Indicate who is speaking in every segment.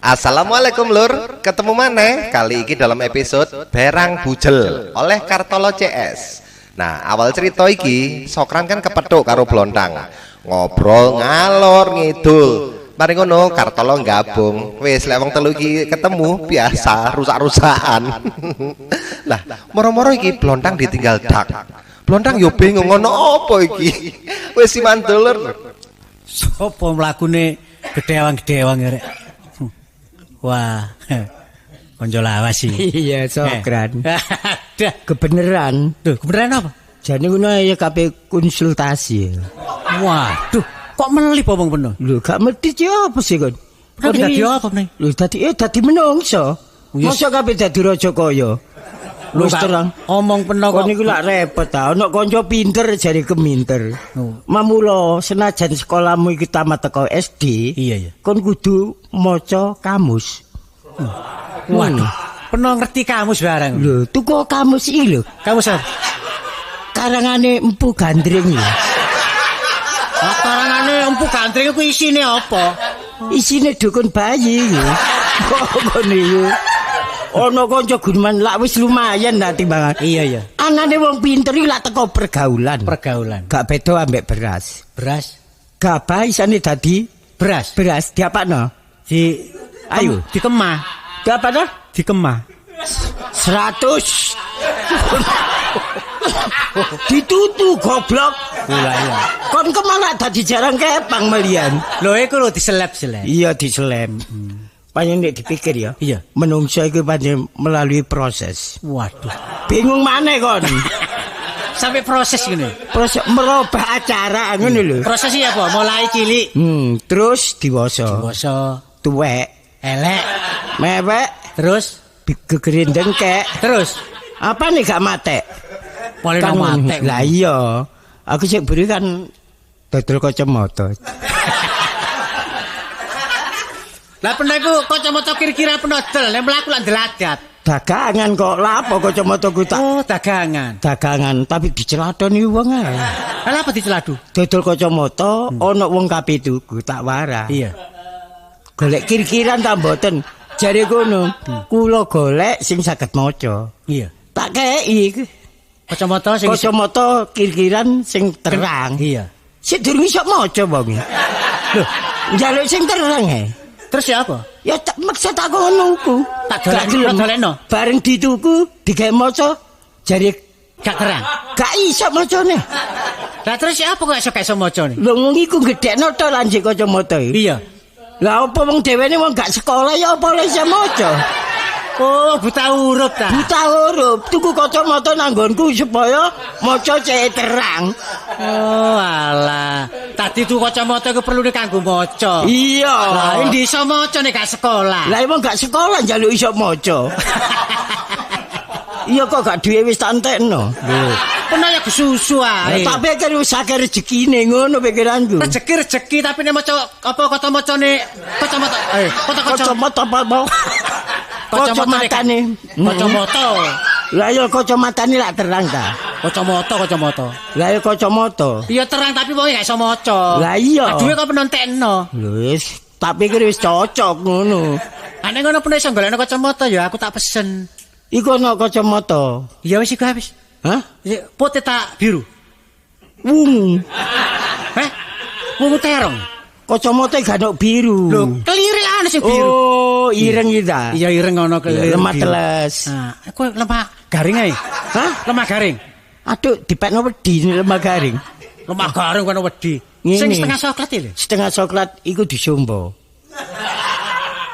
Speaker 1: Assalamualaikum lur, ketemu maneh kali iki dalam episode Berang Bujel oleh Kartolo CS. Nah, awal cerita iki Sokran kan kepethuk karo Blontang. Ngobrol ngalor ngidul. Mari ngono Kartolo gabung. Wis lek wong telu iki ketemu biasa rusak-rusakan. Lah, moro-moro iki Blontang ditinggal dak. Blontang yo bingung ngono apa iki. Wis siman dulur.
Speaker 2: Sopo mlakune gedewang-gedewang rek. Wah, konco lawas sih.
Speaker 3: Iya, Sokran.
Speaker 2: Aduh,
Speaker 3: Kebeneran.
Speaker 2: Duh, kebeneran apa?
Speaker 3: Jane ngono ya kabeh konsultasi.
Speaker 2: Waduh, kok melip omong penuh?
Speaker 3: Lho, gak mesti sih apa sih kon?
Speaker 2: Kon dadi apa nih?
Speaker 3: Lho, dadi menungso.
Speaker 2: Yes.
Speaker 3: Mosok kabeh dadi raja kaya.
Speaker 2: Lho,
Speaker 3: Wis terang.
Speaker 2: Omong penuh
Speaker 3: Kon
Speaker 2: kok.
Speaker 3: iku lak repot ta. Ono kanca pinter jare keminter.
Speaker 2: Oh.
Speaker 3: Mamula senajan sekolahmu iki tamat teko SD,
Speaker 2: Iya, iya.
Speaker 3: kon kudu maca kamus.
Speaker 2: Waduh, penuh ngerti kamus barang.
Speaker 3: Lho, tuku kamus iki lho.
Speaker 2: Kamus apa?
Speaker 3: Karangane Empu Gandring lho.
Speaker 2: Lah, karangane Empu Gandring iku isine apa?
Speaker 3: Isine dukun bayi iki. Kok ngono iku? Ono kanca guneman lak wis lumayan lah timbangan.
Speaker 2: Iya, iya.
Speaker 3: Anane wong pinter iki lak teko pergaulan.
Speaker 2: Pergaulan.
Speaker 3: Gak beda ambek beras.
Speaker 2: Beras.
Speaker 3: Gabah isane dadi
Speaker 2: Beras.
Speaker 3: beras diapakno?
Speaker 2: Di
Speaker 3: Ayo.
Speaker 2: Dikemah.
Speaker 3: Diapakno?
Speaker 2: Dikemah.
Speaker 3: 100. Ditutu goblok.
Speaker 2: Lah iya.
Speaker 3: Kon kemana dadi jarang kepang melian.
Speaker 2: Lho iku lho diselep-selep.
Speaker 3: Iya diselem. Pancen nek dipikir ya.
Speaker 2: Iya.
Speaker 3: Menungso iku pancen melalui proses.
Speaker 2: Waduh.
Speaker 3: Bingung maneh kon.
Speaker 2: Sampai proses ngene.
Speaker 3: Proses merubah acara ngono lho.
Speaker 2: Proses iki apa? Mulai cilik,
Speaker 3: Terus dewasa,
Speaker 2: dewasa,
Speaker 3: tuwek,
Speaker 2: elek,
Speaker 3: mewek,
Speaker 2: terus
Speaker 3: gegerindeng dengkek.
Speaker 2: Terus
Speaker 3: Apa nih gak matek?
Speaker 2: Paling
Speaker 3: Kan
Speaker 2: matek.
Speaker 3: Lah iya. Aku sik buri kan dodol kacamata.
Speaker 2: Lah pernah iku kacamata kira-kira penodol, nek mlaku lak ndeladat.
Speaker 3: Dagangan kok lapo kacamata ku tak
Speaker 2: Oh, dagangan.
Speaker 3: dagangan tapi diceladoni wong ae.
Speaker 2: Lah apa diceladu?
Speaker 3: Dodol kacamata ana wong kabeh tuku tak warah.
Speaker 2: Iya.
Speaker 3: Golek kir-kiran ta mboten. Jare kono, kula golek sing saged maca.
Speaker 2: Iya.
Speaker 3: Tak kei
Speaker 2: Kacamata sing
Speaker 3: kacamata kir-kiran sing terang.
Speaker 2: Iya.
Speaker 3: Sik durung iso maca wong. Lho, njaluk sing terang e.
Speaker 2: Terus ya apa?
Speaker 3: Ya tak maksa tak kono ku.
Speaker 2: Tak
Speaker 3: Gak gelem.
Speaker 2: dolekno.
Speaker 3: Bareng dituku digawe maca jare
Speaker 2: Gak terang.
Speaker 3: gak iso macane.
Speaker 2: Lah terus ya apa kok iso gak iso maca nih?
Speaker 3: Lho wong iku gedhekno to lanjut kacamata iki.
Speaker 2: Iya.
Speaker 3: Lah apa wong dhewene wong gak sekolah ya apa oleh iso maca?
Speaker 2: Oh, buta huruf ta.
Speaker 3: Buta huruf, tuku kacamata nanggonku supaya maca cek terang.
Speaker 2: Oh, alah. Tadi tuh kacamata iku perlune kanggo maca.
Speaker 3: Iya.
Speaker 2: Lah endi iso maca nek gak sekolah?
Speaker 3: Lah emang gak sekolah njaluk iso maca. Iya kok gak duwe wis tak entekno.
Speaker 2: Lho, pernah ya kesusu ae.
Speaker 3: Tak pikir wis akeh rezekine ngono pikiranku.
Speaker 2: Rezeki-rezeki tapi nek maca apa kacamacane kacamata kacamata
Speaker 3: Kacamata apa? Kacamatane.
Speaker 2: Kacamata.
Speaker 3: Lah ya kacamatane lak terang ta.
Speaker 2: Kacamata, kacamata.
Speaker 3: Lah ya kacamata.
Speaker 2: Iya terang tapi wong gak iso maca.
Speaker 3: Lah iya.
Speaker 2: Duwe kok penontekno.
Speaker 3: Lho wis tak pikir wis cocok ngono.
Speaker 2: Ane ngono pun iso golekno kacamata ya aku tak pesen.
Speaker 3: Iku ana kacamata.
Speaker 2: Ya wis iku wis.
Speaker 3: Hah?
Speaker 2: Putih tak biru.
Speaker 3: Wungu.
Speaker 2: Heh? Wungu terong.
Speaker 3: Kacamata gak ono biru.
Speaker 2: Lho, kelire ana sing biru.
Speaker 3: Oh, ireng iki ta.
Speaker 2: Iya ireng ana kelire.
Speaker 3: Lemah
Speaker 2: biru.
Speaker 3: teles.
Speaker 2: Nah, kowe lemah garing ae.
Speaker 3: Hah?
Speaker 2: Lemah garing.
Speaker 3: Aduh, dipekno wedi lemah garing.
Speaker 2: Lemah garing kono wedi.
Speaker 3: Ngene.
Speaker 2: Sing setengah coklat iki lho.
Speaker 3: Setengah coklat iku disombo.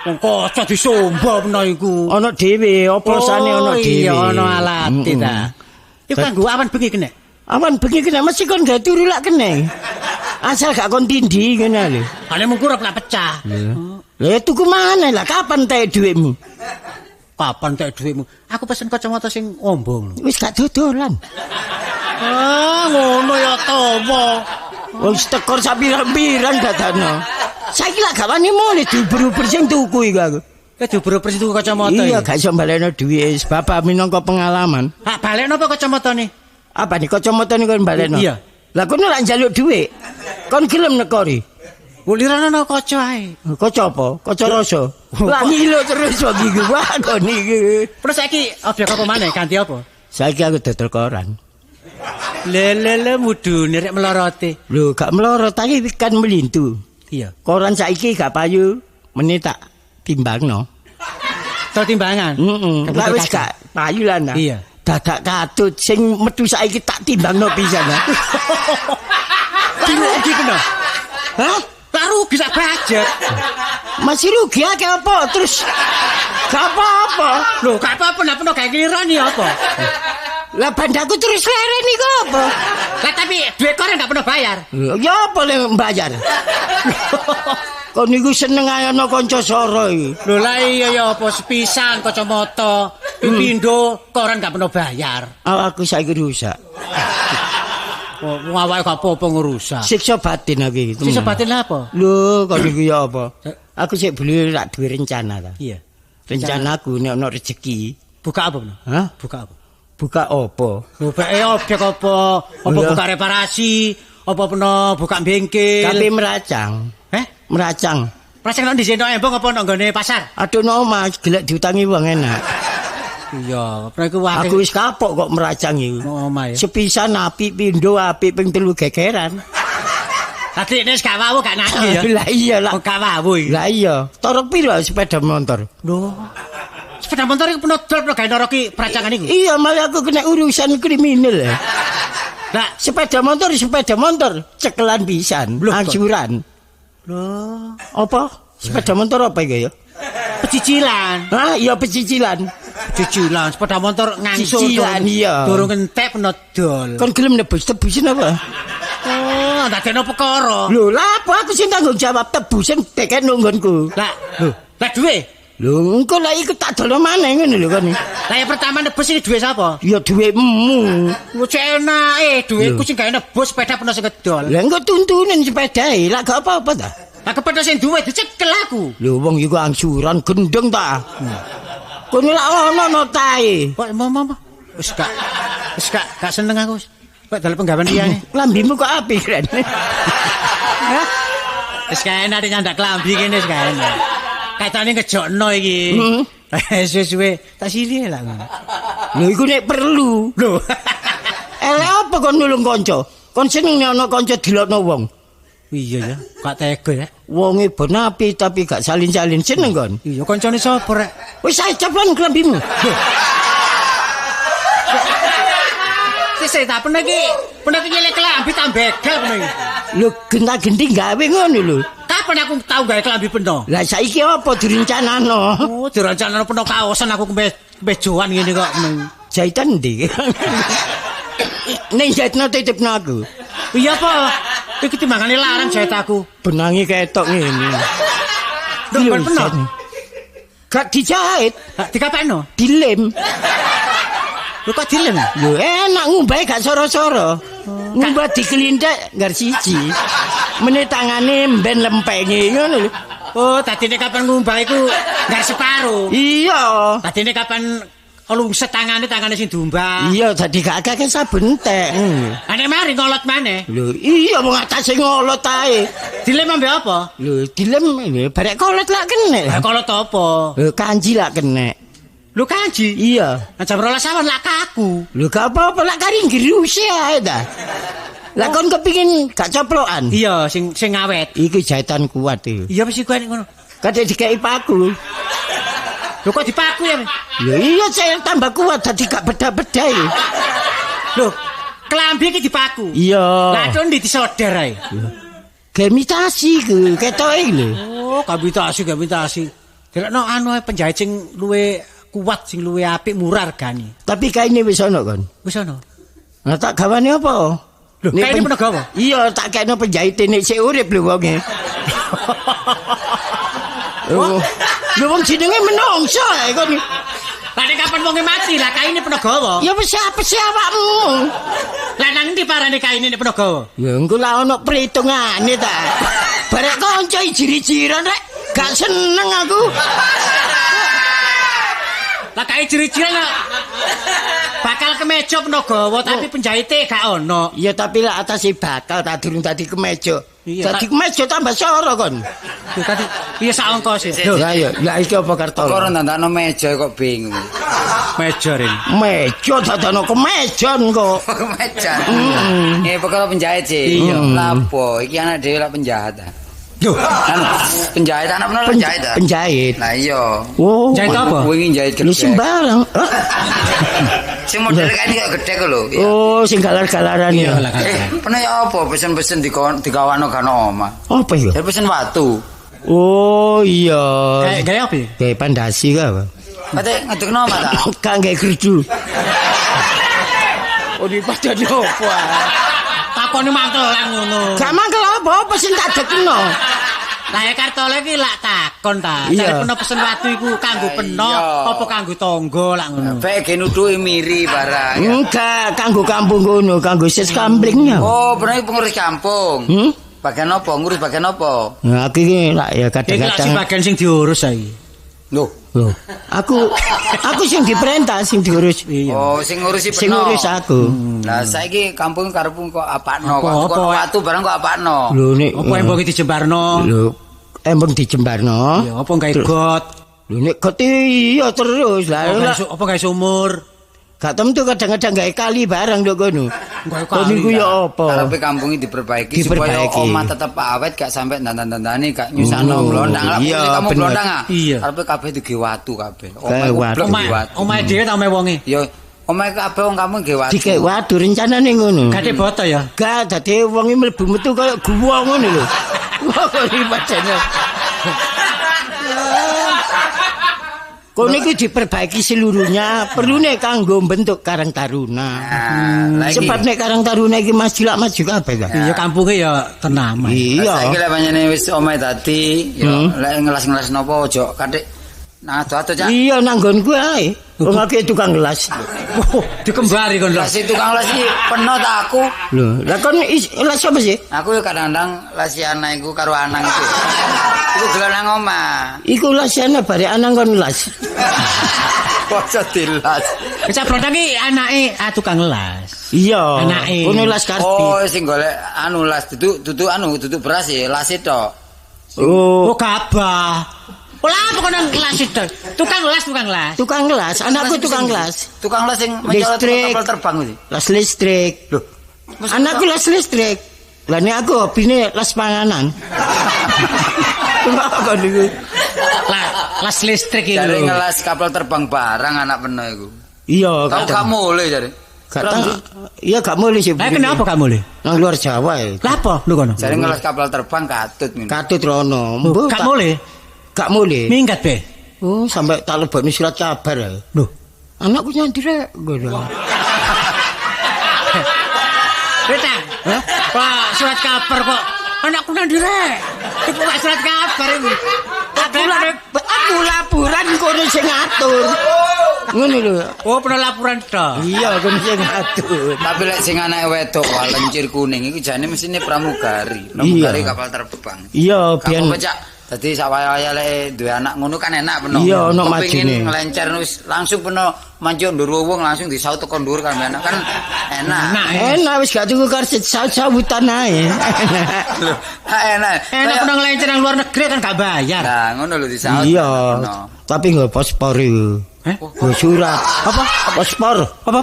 Speaker 2: Wong kaca disombo mena iku.
Speaker 3: Ana dhewe, oplosane ana dhewe.
Speaker 2: Iya, ana alate ta. Iku kanggo awan bengi kena.
Speaker 3: Awan bengi kena mesti kon gawe turu lak kena. Asal gak kon tindhi ngene lho.
Speaker 2: Ane mungkur lak pecah.
Speaker 3: Lha tuku mana lah kapan tek dhuwitmu?
Speaker 2: Kapan tek dhuwitmu? Aku pesen kacamata sing ombo lho.
Speaker 3: Wis gak dodolan.
Speaker 2: Ah, ngono ya towo.
Speaker 3: Wis tekor sak pirang-pirang dadano. Saiki lak gak wani mulih diuber-uber sing tuku iku aku.
Speaker 2: Ke diuber-uber sing tuku kacamata.
Speaker 3: Iya, gak iso balekno dhuwit wis bapak minangka pengalaman.
Speaker 2: Hak balekno apa kacamatane?
Speaker 3: Apa nih kacamatane kon balekno?
Speaker 2: Iya.
Speaker 3: Lah kono lak njaluk dhuwit. Kon gelem nekori.
Speaker 2: Liran ana kaca ae.
Speaker 3: Kaca apa? Kaca rasa. Lah ngilo terus wong iki. Wah, kon iki.
Speaker 2: Terus saiki objek apa maneh? Ganti apa?
Speaker 3: Saiki aku dodol koran.
Speaker 2: Le le le, mudune rek melorote.
Speaker 3: Lho, gak melorot, tapi kan melintu.
Speaker 2: Iya.
Speaker 3: Koran saiki gak payu, meneh tak timbangno.
Speaker 2: Dol timbangan.
Speaker 3: Heeh.
Speaker 2: Kebutuhan
Speaker 3: Lah wis
Speaker 2: kaca.
Speaker 3: gak payu lah nah.
Speaker 2: Iya.
Speaker 3: Dadak katut sing metu saiki tak timbangno pisan nah.
Speaker 2: Lah rugi peno.
Speaker 3: Hah?
Speaker 2: Lah rugi sak budget.
Speaker 3: Masih rugi akeh apa terus? Gak apa-apa.
Speaker 2: Lho, gak apa-apa nak peno gawe nglirani apa?
Speaker 3: Lah bandaku terus leren iku apa?
Speaker 2: Lah tapi duit koran gak pernah bayar.
Speaker 3: Lho, ya apa le mbayar? Kon niku seneng ae ana kanca soro iki.
Speaker 2: Lho lah iya ya apa sepisan kacamata, pindho koran gak pernah bayar.
Speaker 3: Awakku saiki rusak.
Speaker 2: Wong awake gak apa-apa ngerusak.
Speaker 3: Siksa batin aku iki.
Speaker 2: Siksa batin lah apa?
Speaker 3: Lho, kon niku ya apa? Aku sik beli rak duwe rencana ta.
Speaker 2: Iya.
Speaker 3: Rencanaku nek ana rezeki,
Speaker 2: Buka apa, Bro?
Speaker 3: Hah?
Speaker 2: Buka apa?
Speaker 3: Buka apa?
Speaker 2: Lho, beke objek apa? Apa
Speaker 3: Iya.
Speaker 2: buka reparasi? Apa peno buka bengkel?
Speaker 3: Tapi meracang.
Speaker 2: Eh?
Speaker 3: Meracang.
Speaker 2: Praseng nang dhisik embong apa nang nggone pasar?
Speaker 3: Aduh no Mas, gelek diutangi wong enak.
Speaker 2: Iya, peno iku akeh.
Speaker 3: Aku wis kapok kok meracang iku.
Speaker 2: Nang omah ya.
Speaker 3: Sepisan apik, pindho apik, ping telu gegeran.
Speaker 2: Tadi ini gak wawu gak nagih ya.
Speaker 3: Lah iya lah.
Speaker 2: Kok gak wawu iki.
Speaker 3: Lah iya, torok piro sepeda motor?
Speaker 2: Lho. Sepeda motor iku peno dol peno gawe noroki peracangan iku.
Speaker 3: Iya, malah aku kena urusan kriminal ya.
Speaker 2: Lah,
Speaker 3: Sepeda motor, cekelan pisan,
Speaker 2: Loh, kok-
Speaker 3: angsuran.
Speaker 2: lho,
Speaker 3: Apa? Sepeda motor apa iki ya?
Speaker 2: Pecicilan.
Speaker 3: Hah, iya pecicilan.
Speaker 2: Cicilan sepeda motor ngangsur.
Speaker 3: Cicilan, iya.
Speaker 2: Durung entek peno dol.
Speaker 3: Kon gelem nebus tebusin apa?
Speaker 2: Oh, ndadekno perkara.
Speaker 3: Lho, lah apa aku sing tanggung jawab tebusin deken nunggonku.
Speaker 2: Lah, lho, lah duwe.
Speaker 3: Lho, engko lah iku tak dolo maneh ngono lho kon.
Speaker 2: Lah yang pertama nebus iki duwe sapa?
Speaker 3: Ya duwekmu.
Speaker 2: Lho cek enake, duweku sing gawe nebus sepeda peno sing ngedol.
Speaker 3: Lah engko tuntunen sepedae, lah gak apa-apa ta.
Speaker 2: Lah kepethuk sing duwe dicekel aku.
Speaker 3: Lho wong iku angsuran gendeng ta. Kono lak ono notae.
Speaker 2: Kok mau mau mau. Wis gak seneng aku wis. Kok dalam penggawean liyane.
Speaker 3: Lambimu kok apik, Ren.
Speaker 2: Wis gak enak nyandak klambi kene wis gak enak. Kaitane ngejokno iki.
Speaker 3: Hmm.
Speaker 2: Suwe-suwe tak silih lah.
Speaker 3: Lho iku nek perlu.
Speaker 2: Lho.
Speaker 3: Elek apa kon nulung kanca? Kon seneng nek ana kanca dilokno wong.
Speaker 2: Iya ya, gak tega ya.
Speaker 3: Wonge ben apik tapi gak salin-salin seneng kon.
Speaker 2: Iya, kancane sapa rek?
Speaker 3: Wis ae ceplan klambimu.
Speaker 2: Sik tak pernah iki, pernah iki nyelek klambi tak begal pernah iki.
Speaker 3: Lho genta-genti gawe ngono lho.
Speaker 2: Kapan aku tau gawe klambi peno?
Speaker 3: Lah saiki apa direncanano?
Speaker 2: Oh, direncanano peno kaosan aku kemejoan ngene kok.
Speaker 3: Jahitan ndi? Ning jahitno titipno aku.
Speaker 2: Iya apa? Iki timbangane larang jahit aku.
Speaker 3: Benange ketok ngene.
Speaker 2: Lho,
Speaker 3: Lho,
Speaker 2: kon peno?
Speaker 3: jahit. Gak dijahit,
Speaker 2: Hak dikapakno?
Speaker 3: dilem.
Speaker 2: Lho kok dilem?
Speaker 3: Lho enak ngumbahe gak soro-soro. Ngumbah dikelinthek nggar siji. Meneh tangane mben lempenge ngono lho.
Speaker 2: Oh, dadine kapan ngumbah iku nggar separo.
Speaker 3: Iya.
Speaker 2: Dadine kapan lungset tangane tangane sing diumbah.
Speaker 3: Iya dadi gak akeh sabun entek.
Speaker 2: Lah nek mari ngolot maneh.
Speaker 3: Lho iya wong atase ngolot ae.
Speaker 2: Dilem ambek apa?
Speaker 3: Lho dilem lho, barek kolot lak kenek.
Speaker 2: Lah kolot apa?
Speaker 3: Lho kanji lak kenek.
Speaker 2: Lho kanji.
Speaker 3: Iya.
Speaker 2: Nah, jam 12 awan lak kaku.
Speaker 3: Lho gak apa-apa lak kari ngeruse ae ta. Lah kon kepingin gak coplokan?
Speaker 2: Iya, sing sing awet.
Speaker 3: Iki jahitan kuat iki.
Speaker 2: Iya wis iku enek ngono.
Speaker 3: Kadek dikeki paku.
Speaker 2: Lho kok dipaku ya?
Speaker 3: Lho iya saya tambah kuat dadi gak beda-beda iki.
Speaker 2: Lho, kelambi iki dipaku.
Speaker 3: Iya.
Speaker 2: Lah itu ndi disolder ae.
Speaker 3: Gemitasi ku ketoke lho.
Speaker 2: Oh, gabitasi gabitasi. Delokno anu ae penjahit sing luwe kuat, sing luwe apik, murah regane.
Speaker 3: Tapi kaine wis ana kon.
Speaker 2: Wis ana.
Speaker 3: Lah tak gawane apa?
Speaker 2: Lho,
Speaker 3: Nek
Speaker 2: kaine peno gawa?
Speaker 3: Iya, tak kekno penjahite nek sik urip lho wonge. Oh. Lho wong jenenge menungso ae kon.
Speaker 2: Lah nek kapan wonge mati, lah kaine peno gawa.
Speaker 3: Ya wis apa sih awakmu?
Speaker 2: Lah nang endi parane kaine nek peno gawa?
Speaker 3: Ya engko lah ana perhitungane ta. Barek kanca jiri-jiran rek, gak seneng aku.
Speaker 2: Lah kae ciri-ciri lah. Bakal kemeja peno gawa tapi penjahite gak ono.
Speaker 3: Iya tapi lah atase bakal tak durung dadi kemeja.
Speaker 2: Iya,
Speaker 3: Dadi kemeja tambah soro kon.
Speaker 2: Lho tadi piye sak ongkos ya? Lho,
Speaker 3: Lah iya, lah iki apa
Speaker 4: Kok
Speaker 3: Kartolo?
Speaker 4: ndandakno meja kok bingung.
Speaker 2: meja rene.
Speaker 3: Meja dadano kemejan kok.
Speaker 4: Kemeja. Ini perkara penjahit sih.
Speaker 2: Iya.
Speaker 4: Lapo iki anak dhewe lak penjahat. ah.
Speaker 2: Lho,
Speaker 4: Anu, penjahit anak bener penjahit. ah?
Speaker 3: Penjahit.
Speaker 4: Lah iya.
Speaker 3: Oh.
Speaker 2: Jahit apa?
Speaker 4: Wingi jahit
Speaker 3: Lu
Speaker 4: gedhe.
Speaker 3: sembarang. Hah?
Speaker 4: Sing model kae iki kok gedhe kok lho. Iya.
Speaker 3: Oh, sing galar-galaran
Speaker 2: Iya
Speaker 3: ya.
Speaker 2: lah kan.
Speaker 4: Pernah ya apa pesen-pesen digawano gak ono omah.
Speaker 3: Apa ya?
Speaker 4: Ya pesen watu.
Speaker 3: Oh iya.
Speaker 2: Kayak gaya apa ya?
Speaker 3: Kayak pandasi ka apa?
Speaker 4: Kate ngedekno omah ta?
Speaker 3: Gak gawe gerdu. Oh, di padane opo? ah?
Speaker 2: Takoni mangkelan ngono.
Speaker 3: Gak mangkel apa-apa sing tak dekno.
Speaker 2: Lah ya Kartolo iki lak takon ta.
Speaker 3: Iya.
Speaker 2: Jare peno pesen watu iku kanggo peno
Speaker 4: Iya.
Speaker 2: apa kanggo tangga lak ngono.
Speaker 4: Bae ge nuduhi miri barang. ya.
Speaker 3: Enggak, kanggo kampung ngono, kanggo sis kamplingnya.
Speaker 4: Oh, pernah iki pengurus kampung.
Speaker 3: Hmm?
Speaker 4: Bagian apa? Ngurus bagian apa?
Speaker 3: Nah, aku iki lak ya
Speaker 2: Iki lak sing
Speaker 3: kadang-kadang
Speaker 2: bagian sing diurus saiki.
Speaker 4: Loh.
Speaker 3: Loh, aku sing diperintah sing diurus.
Speaker 2: Iya.
Speaker 4: Oh, sing ngurusi
Speaker 3: Sing
Speaker 4: peno.
Speaker 3: ngurus aku.
Speaker 4: Lah saiki kampung karepmu kok apakno
Speaker 2: Apa,
Speaker 4: kok
Speaker 2: apa?
Speaker 4: kok watu barang kok apakno.
Speaker 3: Lho nek
Speaker 2: Apa embong iki dijembarno?
Speaker 3: Lho, embong dijembarno.
Speaker 2: Ya apa gawe got?
Speaker 3: Lho nek got iya terus lah.
Speaker 2: Apa gawe apa gawe sumur?
Speaker 3: Gak tentu kadang-kadang gawe kali barang nduk kono.
Speaker 2: Gawe
Speaker 3: Kono
Speaker 2: kali.
Speaker 3: iku ya apa?
Speaker 4: Karepe kampung iki diperbaiki, supaya
Speaker 3: Diperbaiki.
Speaker 4: omah tetep awet gak sampai dandan-dandani gak nyusahno
Speaker 3: Oh,
Speaker 4: blondang lah.
Speaker 3: iya,
Speaker 4: Kamu
Speaker 3: bener.
Speaker 4: blondang ah.
Speaker 2: Iya.
Speaker 4: Karepe kabeh digawe watu kabeh. Omah
Speaker 3: Gawe
Speaker 4: iku
Speaker 3: watu.
Speaker 4: blok
Speaker 2: Omah
Speaker 4: digawe watu.
Speaker 2: omahe dhewe ta omahe wonge?
Speaker 4: Ya omahe kabeh wong kampung gawe watu.
Speaker 3: Dikek watu rencanane ngono.
Speaker 2: Gak boto ya.
Speaker 3: Gak dadi wong iki mlebu metu kaya guwa ngono lho. Wah, kok iki padane. Kono iku diperbaiki seluruhnya, perlune kanggo bentuk Karang Taruna.
Speaker 4: Nah, lah iki.
Speaker 3: Sebab nek Karang Taruna iki maju lak maju kabeh ta.
Speaker 2: Iya kampunge ya tenaman.
Speaker 3: Iya.
Speaker 4: Saiki lek panjenengan wis omahe dadi ya lek ngelas-ngelas napa aja katik nang ado-ado Cak.
Speaker 3: Iya nanggonku ae. Wong akeh tukang gelas.
Speaker 2: Oh, dikembari kon lho.
Speaker 4: Lah si tukang las iki peno ta aku.
Speaker 3: Lho, lah kon las apa sih?
Speaker 4: Aku ya kadang-kadang lasi anak iku karo anang iku. Iku dolan nang omah.
Speaker 3: Iku lasane bare anang kon las.
Speaker 4: Bocah dilas.
Speaker 2: Cak Blondang iki anake tukang las.
Speaker 3: Iya.
Speaker 2: Anake.
Speaker 3: Kono las karbit.
Speaker 4: Oh, sing golek anu las duduk duduk anu duduk beras ya, las tok.
Speaker 3: Oh,
Speaker 2: Oh, gabah. Lah apa kono las itu? Tukang las, tukang las.
Speaker 3: tukang las, anakku tukang las.
Speaker 4: Tukang las sing mencolot
Speaker 3: Listrik.
Speaker 4: kapal terbang kuwi.
Speaker 3: Las listrik.
Speaker 4: Loh.
Speaker 3: Anakku las listrik. Lah nek aku hobine las panganan. Kenapa kon niku?
Speaker 2: Lah, las listrik iki
Speaker 4: Jare
Speaker 2: lho.
Speaker 4: ngelas kapal terbang barang anak peno iku.
Speaker 3: Iya,
Speaker 4: Tau gak mulih jare.
Speaker 3: Gak tau. Iya gak mulih sih.
Speaker 2: Lah kenapa gak mulih?
Speaker 3: Nang luar Jawa ya.
Speaker 2: Lah apa lu kono?
Speaker 4: Jare ngelas kapal terbang katut ngene.
Speaker 3: Katut rono. Mbuh,
Speaker 2: Gak mulih.
Speaker 3: Gak mulih.
Speaker 2: Minggat be.
Speaker 3: Oh, sampai tak lebokne surat kabar. ya.
Speaker 2: Loh,
Speaker 3: Anakku nyandi rek ngono.
Speaker 2: Rita. Wah, surat kabar kok. Anakku nang ndi rek? Iku kok surat kabar iku.
Speaker 3: Aku laporan kono sing ngatur. Ngono lho.
Speaker 2: Oh, pernah laporan tok.
Speaker 3: Iya, kono sing ngatur.
Speaker 4: Tapi lek sing anake wedok wah lencir kuning iku jane mesine pramugari. Pramugari kapal terbang.
Speaker 3: Iya,
Speaker 4: Gak
Speaker 3: biyen
Speaker 4: apa-apa, Cak. Dadi sawaya-waya lek duwe anak ngono kan enak peno.
Speaker 3: Iya, ono
Speaker 4: Kepingin
Speaker 3: majune.
Speaker 4: nglencer wis langsung peno mancuk ndur wong langsung disaut teko ndur kan enak kan enak.
Speaker 2: Enak.
Speaker 3: enak wis gak tuku karsit saut-sautan ae.
Speaker 4: Lho, enak.
Speaker 2: Enak pernah ngelencer nang luar negeri kan gak bayar.
Speaker 4: Nah, ngono lho disaut.
Speaker 3: Iya,
Speaker 4: Peno.
Speaker 3: tapi nggak paspor iku.
Speaker 2: Heh?
Speaker 3: Nggo surat.
Speaker 2: Apa?
Speaker 3: Paspor.
Speaker 2: Apa?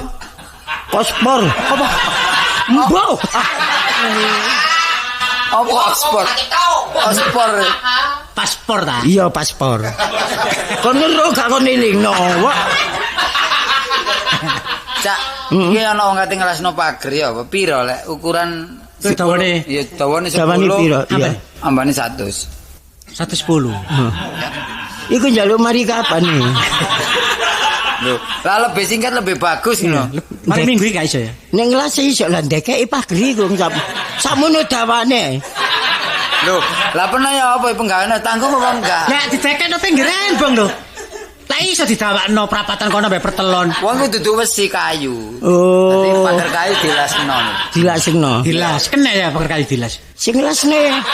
Speaker 3: Paspor.
Speaker 2: Apa?
Speaker 3: Mbok.
Speaker 4: Apa paspor? Paspor.
Speaker 2: Paspor ta?
Speaker 3: Iya, paspor. Kon ngeru gak kon elingno. Wah.
Speaker 4: Cak, iki ana wong kate ngelasno pager ya apa piro lek ukuran
Speaker 2: Itu dawane.
Speaker 4: Ya dawane 10.
Speaker 3: Dawane piro? Iya.
Speaker 4: Ambane 100.
Speaker 2: 110.
Speaker 3: Iku njaluk mari kapan nih?
Speaker 4: Lho, lah lebih singkat lebih bagus ngono.
Speaker 2: Mari minggu iki gak iso ya.
Speaker 3: Ning ngelas iso lah ndekeki pager iku sakmono dawane.
Speaker 4: Lho, lah pernah ya apa penggaweane tanggung apa enggak?
Speaker 2: Lah didekekno pinggir embong lho. Lah iso didawakno prapatan kono mbek pertelon.
Speaker 4: Wong ku dudu wesi kayu. Dadi
Speaker 3: Oh,
Speaker 4: pager kayu dilasno.
Speaker 3: dilasengno.
Speaker 2: Dilas, kena ya pager kayu dilas.
Speaker 3: Sing ngelasne.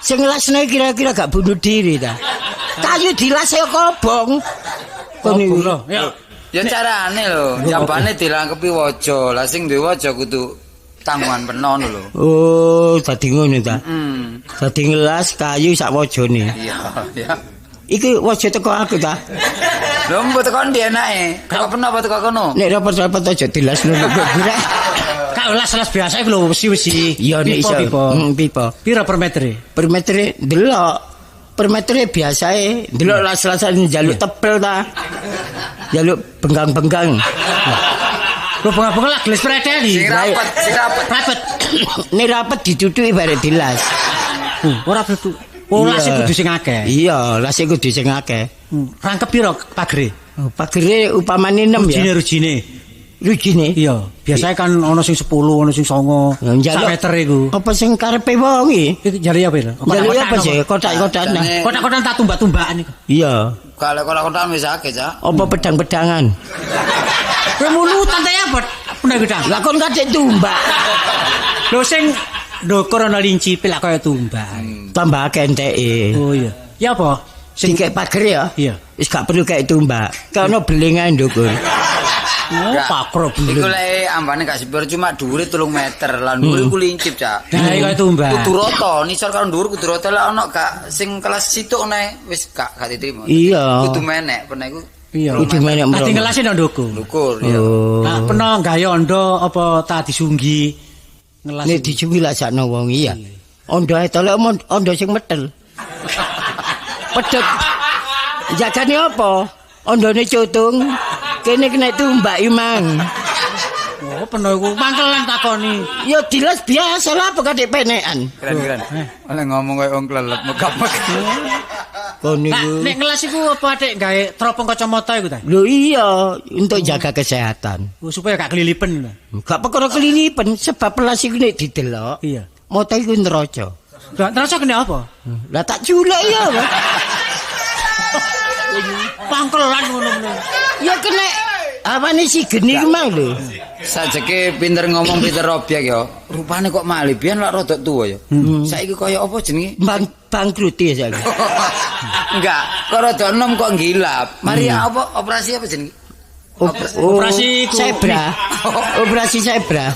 Speaker 3: Sing ngelasne kira-kira gak bunuh diri ta. Kayu dilas ya kobong. Kon
Speaker 2: Kobong
Speaker 3: iku.
Speaker 2: lho. Ya.
Speaker 4: Ya carane lho, jambane dilangkepi waja. Lah sing duwe waja kudu tanggungan peno lho.
Speaker 3: Oh, dadi ngono ta.
Speaker 4: Heeh.
Speaker 3: Dadi ngelas kayu sak wajane.
Speaker 4: Iya, iya.
Speaker 3: Iki waja teko aku ta.
Speaker 4: Lho mbok teko ndi enake? Teko peno apa teko kono?
Speaker 3: Nek repot-repot aja dilas lho kok gerak.
Speaker 2: Kak las-las biasa iku lho wesi-wesi.
Speaker 3: Iya nek iso.
Speaker 2: Pipa.
Speaker 3: Pipa.
Speaker 2: Piro per meter?
Speaker 3: Per meter delok. Per meter biasae delok las-lasan njaluk tebel ta. Njaluk benggang-benggang.
Speaker 2: Lho benggang-benggang lah gelis preteli.
Speaker 4: Sing rapet, sing rapet.
Speaker 2: Rapet.
Speaker 3: Nek rapet dicucuki barek dilas.
Speaker 2: Ora kudu. Oh, las kudu sing akeh.
Speaker 3: Iya, las kudu sing akeh.
Speaker 2: Rangkep piro pagere?
Speaker 3: Pagere upamane 6 ya.
Speaker 2: Rujine.
Speaker 3: Rujine?
Speaker 2: Iya, biasanya kan ana sing 10, ana sing 9. Sak meter iku.
Speaker 3: Apa sing karepe wong iki?
Speaker 2: Iki jare apa lho?
Speaker 3: Njaluk apa sih? Kotak-kotakan.
Speaker 2: Kotak-kotakan tak tumbak-tumbakan iku.
Speaker 3: Iya.
Speaker 4: Kalau kotak-kotakan wis akeh, Cak.
Speaker 3: Apa pedang-pedangan?
Speaker 2: Kowe mulutan ta ya, Bot? Pedang-pedang.
Speaker 3: Lah kon kadek tumbak.
Speaker 2: Lho sing ndukur ana linci lak kaya tumbak.
Speaker 3: Tambah akeh enteke.
Speaker 2: Oh iya. Ya apa?
Speaker 3: Sing kek pager ya?
Speaker 2: Iya.
Speaker 3: Wis gak perlu kek tumbak. Kono beling ae ndukur.
Speaker 2: Oh, pakro beling.
Speaker 4: Iku lek ambane gak sepiro cuma dhuwure 3 meter. Lah dhuwure iku lincip, Cak.
Speaker 2: Lah iku tumbak.
Speaker 4: Kudu rata, nisor karo dhuwur kudu rata lek ana gak sing kelas situk nae wis gak diterima.
Speaker 3: Iya.
Speaker 4: Kudu menek peno iku.
Speaker 2: Iya.
Speaker 3: Kudu menek mrono.
Speaker 2: Dadi ngelase nang ndukur.
Speaker 4: Ndukur, iya.
Speaker 2: Lah peno gawe ondo apa ta disunggi ngelas.
Speaker 3: Nek disunggi lak sakno wong iya. Ondo ae to lek ondo sing metel. Pedhot. Jagane apa? Ondone cutung. Kene kena tumbak imang.
Speaker 2: Oh, peno iku mangkelan takoni.
Speaker 3: Ya dilas biasa lah apa kadek penekan.
Speaker 4: Keren-keren. Oleh ngomong koyo wong klelep megap-megap.
Speaker 3: Kon niku.
Speaker 2: Nek ngelas iku apa adek gawe teropong kacamata iku ta?
Speaker 3: Lho iya, untuk jaga kesehatan.
Speaker 2: Oh, supaya gak kelilipen.
Speaker 3: Gak perkara kelilipen, sebab pelas iku nek didelok.
Speaker 2: Iya.
Speaker 3: Moto iku neraca.
Speaker 2: Lah neraca kena apa?
Speaker 3: Lah tak culek ya.
Speaker 2: Pangkelan ngono-ngono.
Speaker 3: Ya kena awane si geni ku mang lho.
Speaker 4: Sajeke pinter ngomong pinter obyek ya. Rupane kok malih biyen lak rodok tuwa ya. Saiki kaya apa jenenge?
Speaker 3: Bangkrut ya saiki.
Speaker 4: Enggak, kok rodok enom kok gilap. Mari apa operasi apa jenenge?
Speaker 2: Operasi
Speaker 3: zebra. Operasi zebra.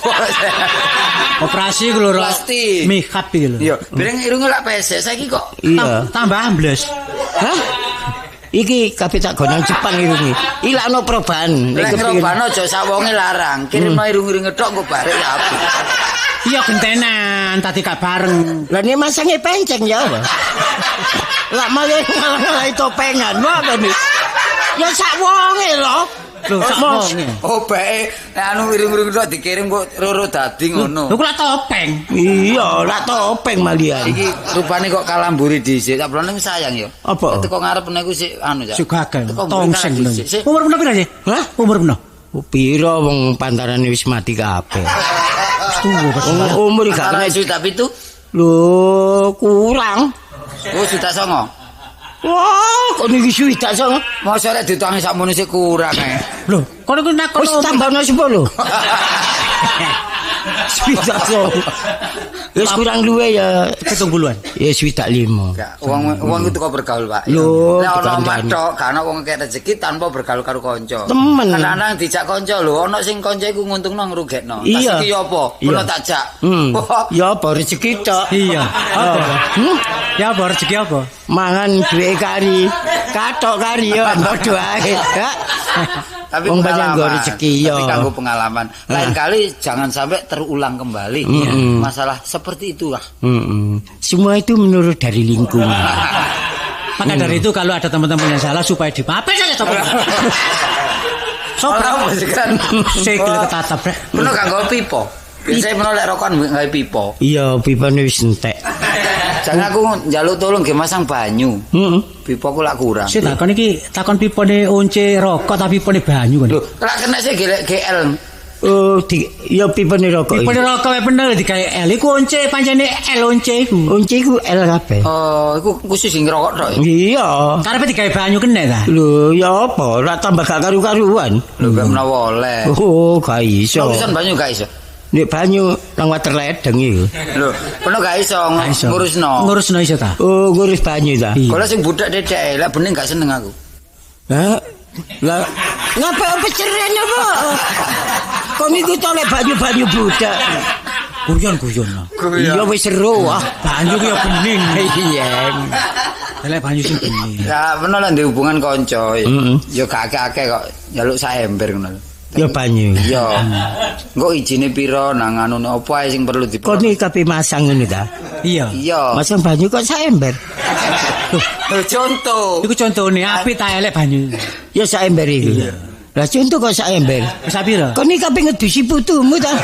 Speaker 2: Operasi ku lho
Speaker 4: plastik.
Speaker 2: Mihap iki lho.
Speaker 4: Iya, bareng irunge lak pesek saiki kok
Speaker 2: tambah ambles.
Speaker 3: Hah? Iki kabeh tak gonang Jepang irunge. Ilakno perubahan.
Speaker 4: Nek perubahan aja sak wonge larang. Kirimno irung-irunge tok engko barek ya apik.
Speaker 2: Iya gentenan tadi gak bareng.
Speaker 3: Lah nek masange penceng ya apa? Lah malah ngalah-ngalahi topengan wae to. Ya sak wonge lho.
Speaker 2: Lho sak wonge.
Speaker 4: Oh bae nek anu irung-irung tok dikirim kok roro dadi ngono.
Speaker 2: Lho kok lak topeng.
Speaker 3: Iya, lak topeng malian.
Speaker 4: Iki rupane kok kalamburi dhisik. Tak blone sayang ya.
Speaker 3: Apa?
Speaker 4: Teko ngarep niku sik anu ya.
Speaker 2: Sik gagal. Tongseng lho. Umur peno pira sih?
Speaker 3: Hah?
Speaker 2: Umur peno?
Speaker 3: Pira wong pantarane wis mati kabeh.
Speaker 2: Wis tuwa pas.
Speaker 3: Umur gak kena
Speaker 4: 67.
Speaker 3: Lho, kurang.
Speaker 4: Oh, 69.
Speaker 3: Wah, kok niki 69.
Speaker 4: Mosok rek diutangi sakmono sik kurang ae.
Speaker 2: Lho, kono ku nakon
Speaker 3: wis tambahno 10. 69. Wis kurang luwe ya
Speaker 2: 70-an.
Speaker 3: Ya 65.
Speaker 4: Enggak, wong iku teko bergaul, Pak.
Speaker 3: Lho,
Speaker 4: nek ana omah tok, gak ana wong kek rezeki tanpa bergaul karo kanca.
Speaker 3: Temen.
Speaker 4: Kadang-kadang dijak kanca lho, ana sing kanca iku nguntungno ngrugekno. Tas iki ya apa? Ono tak jak.
Speaker 3: Ya apa rezeki tok.
Speaker 2: Iya. Apa? Ya apa rezeki apa?
Speaker 3: Mangan duwe kari. Katok kari ya padha ae.
Speaker 4: Tapi
Speaker 3: wong banyak nggo rezeki ya.
Speaker 4: Tapi kanggo pengalaman. Lain kali jangan sampai terulang kembali masalah seperti itulah.
Speaker 3: Semua itu menurut dari lingkungan.
Speaker 2: Maka dari itu kalau ada teman-teman yang salah supaya dimaafin saja coba.
Speaker 4: Sopo kan
Speaker 2: sikil ketatap rek.
Speaker 4: Meno gak nggo pipa. Biasane meno lek rokokan gawe pipa.
Speaker 3: Iya, pipane wis entek.
Speaker 4: Jangan aku njaluk tolong nggih masang banyu.
Speaker 3: Heeh.
Speaker 4: Pipaku lak kurang.
Speaker 2: Sik takon iki takon pipane once rokok ta pipane banyu kon.
Speaker 4: Lho, lak kena sik gelek GL.
Speaker 3: Oh, di ya pipane rokok.
Speaker 2: Pipane rokok wae bener digawe L. Iku once pancene L once iku.
Speaker 3: Once iku L kabeh.
Speaker 4: Oh, iku khusus sing ngerokok tok.
Speaker 3: Iya.
Speaker 2: Karepe digawe banyu kene ta?
Speaker 3: Lho, ya apa? Lak tambah gak karu-karuan.
Speaker 4: Lho, gak menawa oleh.
Speaker 3: Oh, gak iso.
Speaker 4: Urusan banyu gak iso.
Speaker 3: Nek banyu nang water ledeng iku.
Speaker 4: Lho, peno gak iso ngurusno.
Speaker 2: Ngurusno iso ta?
Speaker 3: Oh, ngurus banyu ta.
Speaker 4: Kalau sing budak dedek, lek bening gak seneng aku.
Speaker 3: Hah? Lah Ngapa peceren apa? Kon iku tolek banyu-banyu budak.
Speaker 2: Guyon-guyon.
Speaker 3: Iya wis seru ah.
Speaker 2: Banyu ku ya bening.
Speaker 3: Iya.
Speaker 2: Tolek banyu sing bening.
Speaker 4: Ya peno lek ndek hubungan kanca. Ya gak akeh-akeh kok njaluk sak ember ngono.
Speaker 3: Ya banyu.
Speaker 4: Iya. Engko ijine pira nang anune apa ae sing perlu diperlu.
Speaker 3: Kon iki kape masang ngono ta?
Speaker 2: Iya.
Speaker 4: Iya.
Speaker 3: Masang banyu kok sak ember.
Speaker 4: Lho contoh.
Speaker 2: Iku contone apik ta elek banyu.
Speaker 3: Ya sak ember iku. Lah contoh kok sak ember.
Speaker 2: Wis pira?
Speaker 3: Kon iki kape ngedusi putumu ta?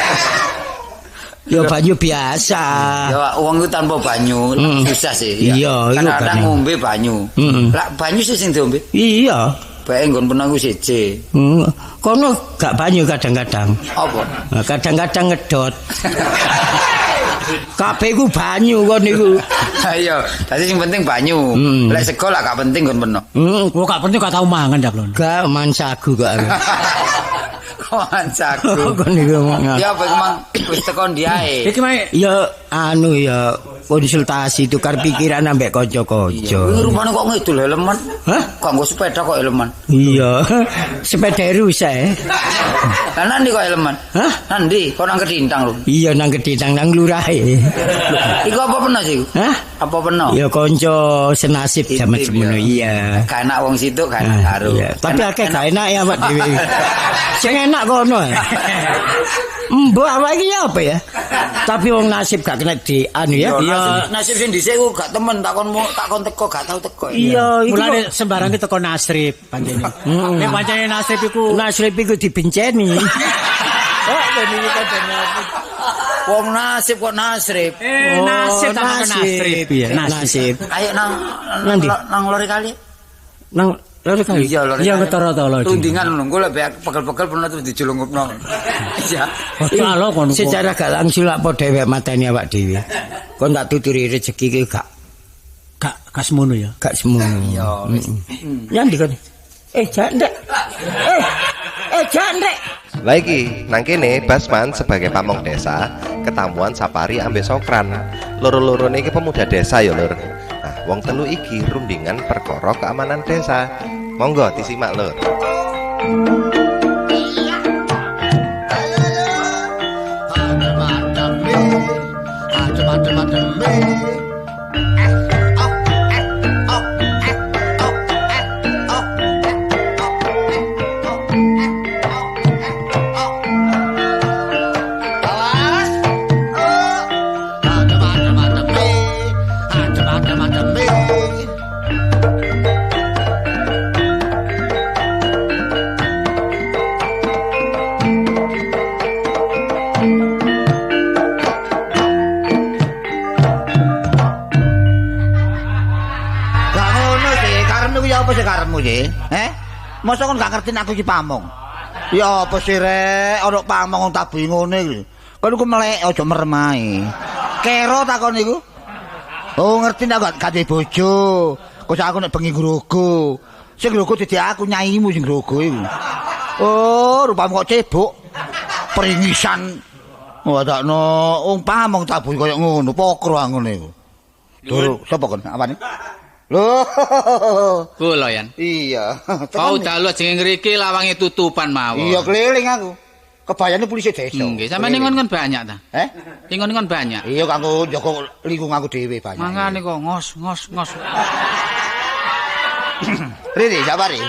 Speaker 3: Ya banyu biasa.
Speaker 4: Ya wong iku tanpa banyu susah sih.
Speaker 3: Iya, iku
Speaker 4: kadang ngombe banyu. Lah banyu sih sing diombe.
Speaker 3: Iya.
Speaker 4: Bae nggon peno iku siji.
Speaker 3: Kono gak banyu kadang-kadang.
Speaker 4: Apa?
Speaker 3: Kadang-kadang ngedot. Kabeh iku banyu kon niku.
Speaker 4: Iya, dadi sing penting banyu. Lek sego lah gak penting nggon peno.
Speaker 2: Kok gak penting gak tau mangan dak lho.
Speaker 3: Gak man sagu kok aku.
Speaker 4: Kok sagu.
Speaker 3: Kon niku.
Speaker 4: Ya apa iku mang wis teko ndi ae.
Speaker 2: Iki mae
Speaker 3: ya anu ya konsultasi tukar pikiran ambek kanca-kanca.
Speaker 4: Wingi rupane kok ngidul helman.
Speaker 3: Hah?
Speaker 4: Kok nggo sepeda kok helman?
Speaker 3: Iya, sepeda rusak.
Speaker 4: Lah nandi kok helman?
Speaker 3: Hah?
Speaker 4: Nandi kok nang Kedintang lho.
Speaker 3: Iya nang Kedintang nang lurahe.
Speaker 4: Iku apa peno sih?
Speaker 3: Hah?
Speaker 4: Apa peno?
Speaker 3: Ya kanca senasib jaman semono iya.
Speaker 4: Gak enak wong situ gak enak karo.
Speaker 3: Tapi akeh gak enak ya awak dhewe. Sing enak kono. Mbok awak iki apa ya? Tapi wong nasib gak kena di anu ya.
Speaker 4: Iya, nasib sing dhisik ku gak temen takon teko gak tau teko.
Speaker 3: Iya, iku
Speaker 2: mulane sembarang ki teko nasrib pancene. Nek pancene nasib iku
Speaker 3: nasib iku dibenceni.
Speaker 4: Oh, niku padane. Wong nasib kok nasrib.
Speaker 2: Nasib tak nasrib.
Speaker 3: Iya, nasib.
Speaker 4: Ayo nang nang lori kali.
Speaker 3: Nang lori kali.
Speaker 4: Iya, lori.
Speaker 2: Iya ketara to lho.
Speaker 4: Tundingan ngono engko lek pegel-pegel pernah terus dijulungupno. Iya.
Speaker 2: Ojo kono.
Speaker 3: Secara gak langsung lak padha dhewek mateni awak dhewe. Kon tak tuturi rezeki ki gak
Speaker 2: semono ya.
Speaker 3: Gak semono.
Speaker 4: Iya wis.
Speaker 3: Ya ndi kon? Jandek. Jandek.
Speaker 1: Lah iki nang kene Basman sebagai pamong desa ketamuan Sapari ambek Sokran. Loro-lorone iki pemuda desa ya, Lur. Nah, wong telu iki rundingan perkara keamanan desa. Monggo disimak, Lur.
Speaker 5: Masa kon gak ngerti aku iki pamong. Ya apa sih rek, ana pamong wong tabuhi ngene iki. Kon iku melek aja merem ae. Kero takon iku. Oh ngerti nek gak duwe bojo. Kok aku nek bengi grogo. Sing grogo dadi aku nyaimu sing grogo iku. Oh, rupamu kok cebok. Peringisan. Wadakno wong pamong tabuhi koyo ngono, pokro ngene iku. Lho, sapa kon? Apane? Lho.
Speaker 6: Kula yen.
Speaker 5: Iya.
Speaker 6: Kau dalu ajenge ngriki lawange tutupan mawon.
Speaker 5: Iya keliling aku. Kebayane polisi desa.
Speaker 6: Nggih, sampeyan ingon-ingon banyak ta? Ingon-ingon banyak.
Speaker 5: Iya kanggo njaga lingkung aku dhewe banyak.
Speaker 6: Mangane kok ngos-ngos-ngos.
Speaker 5: Rene, sabare.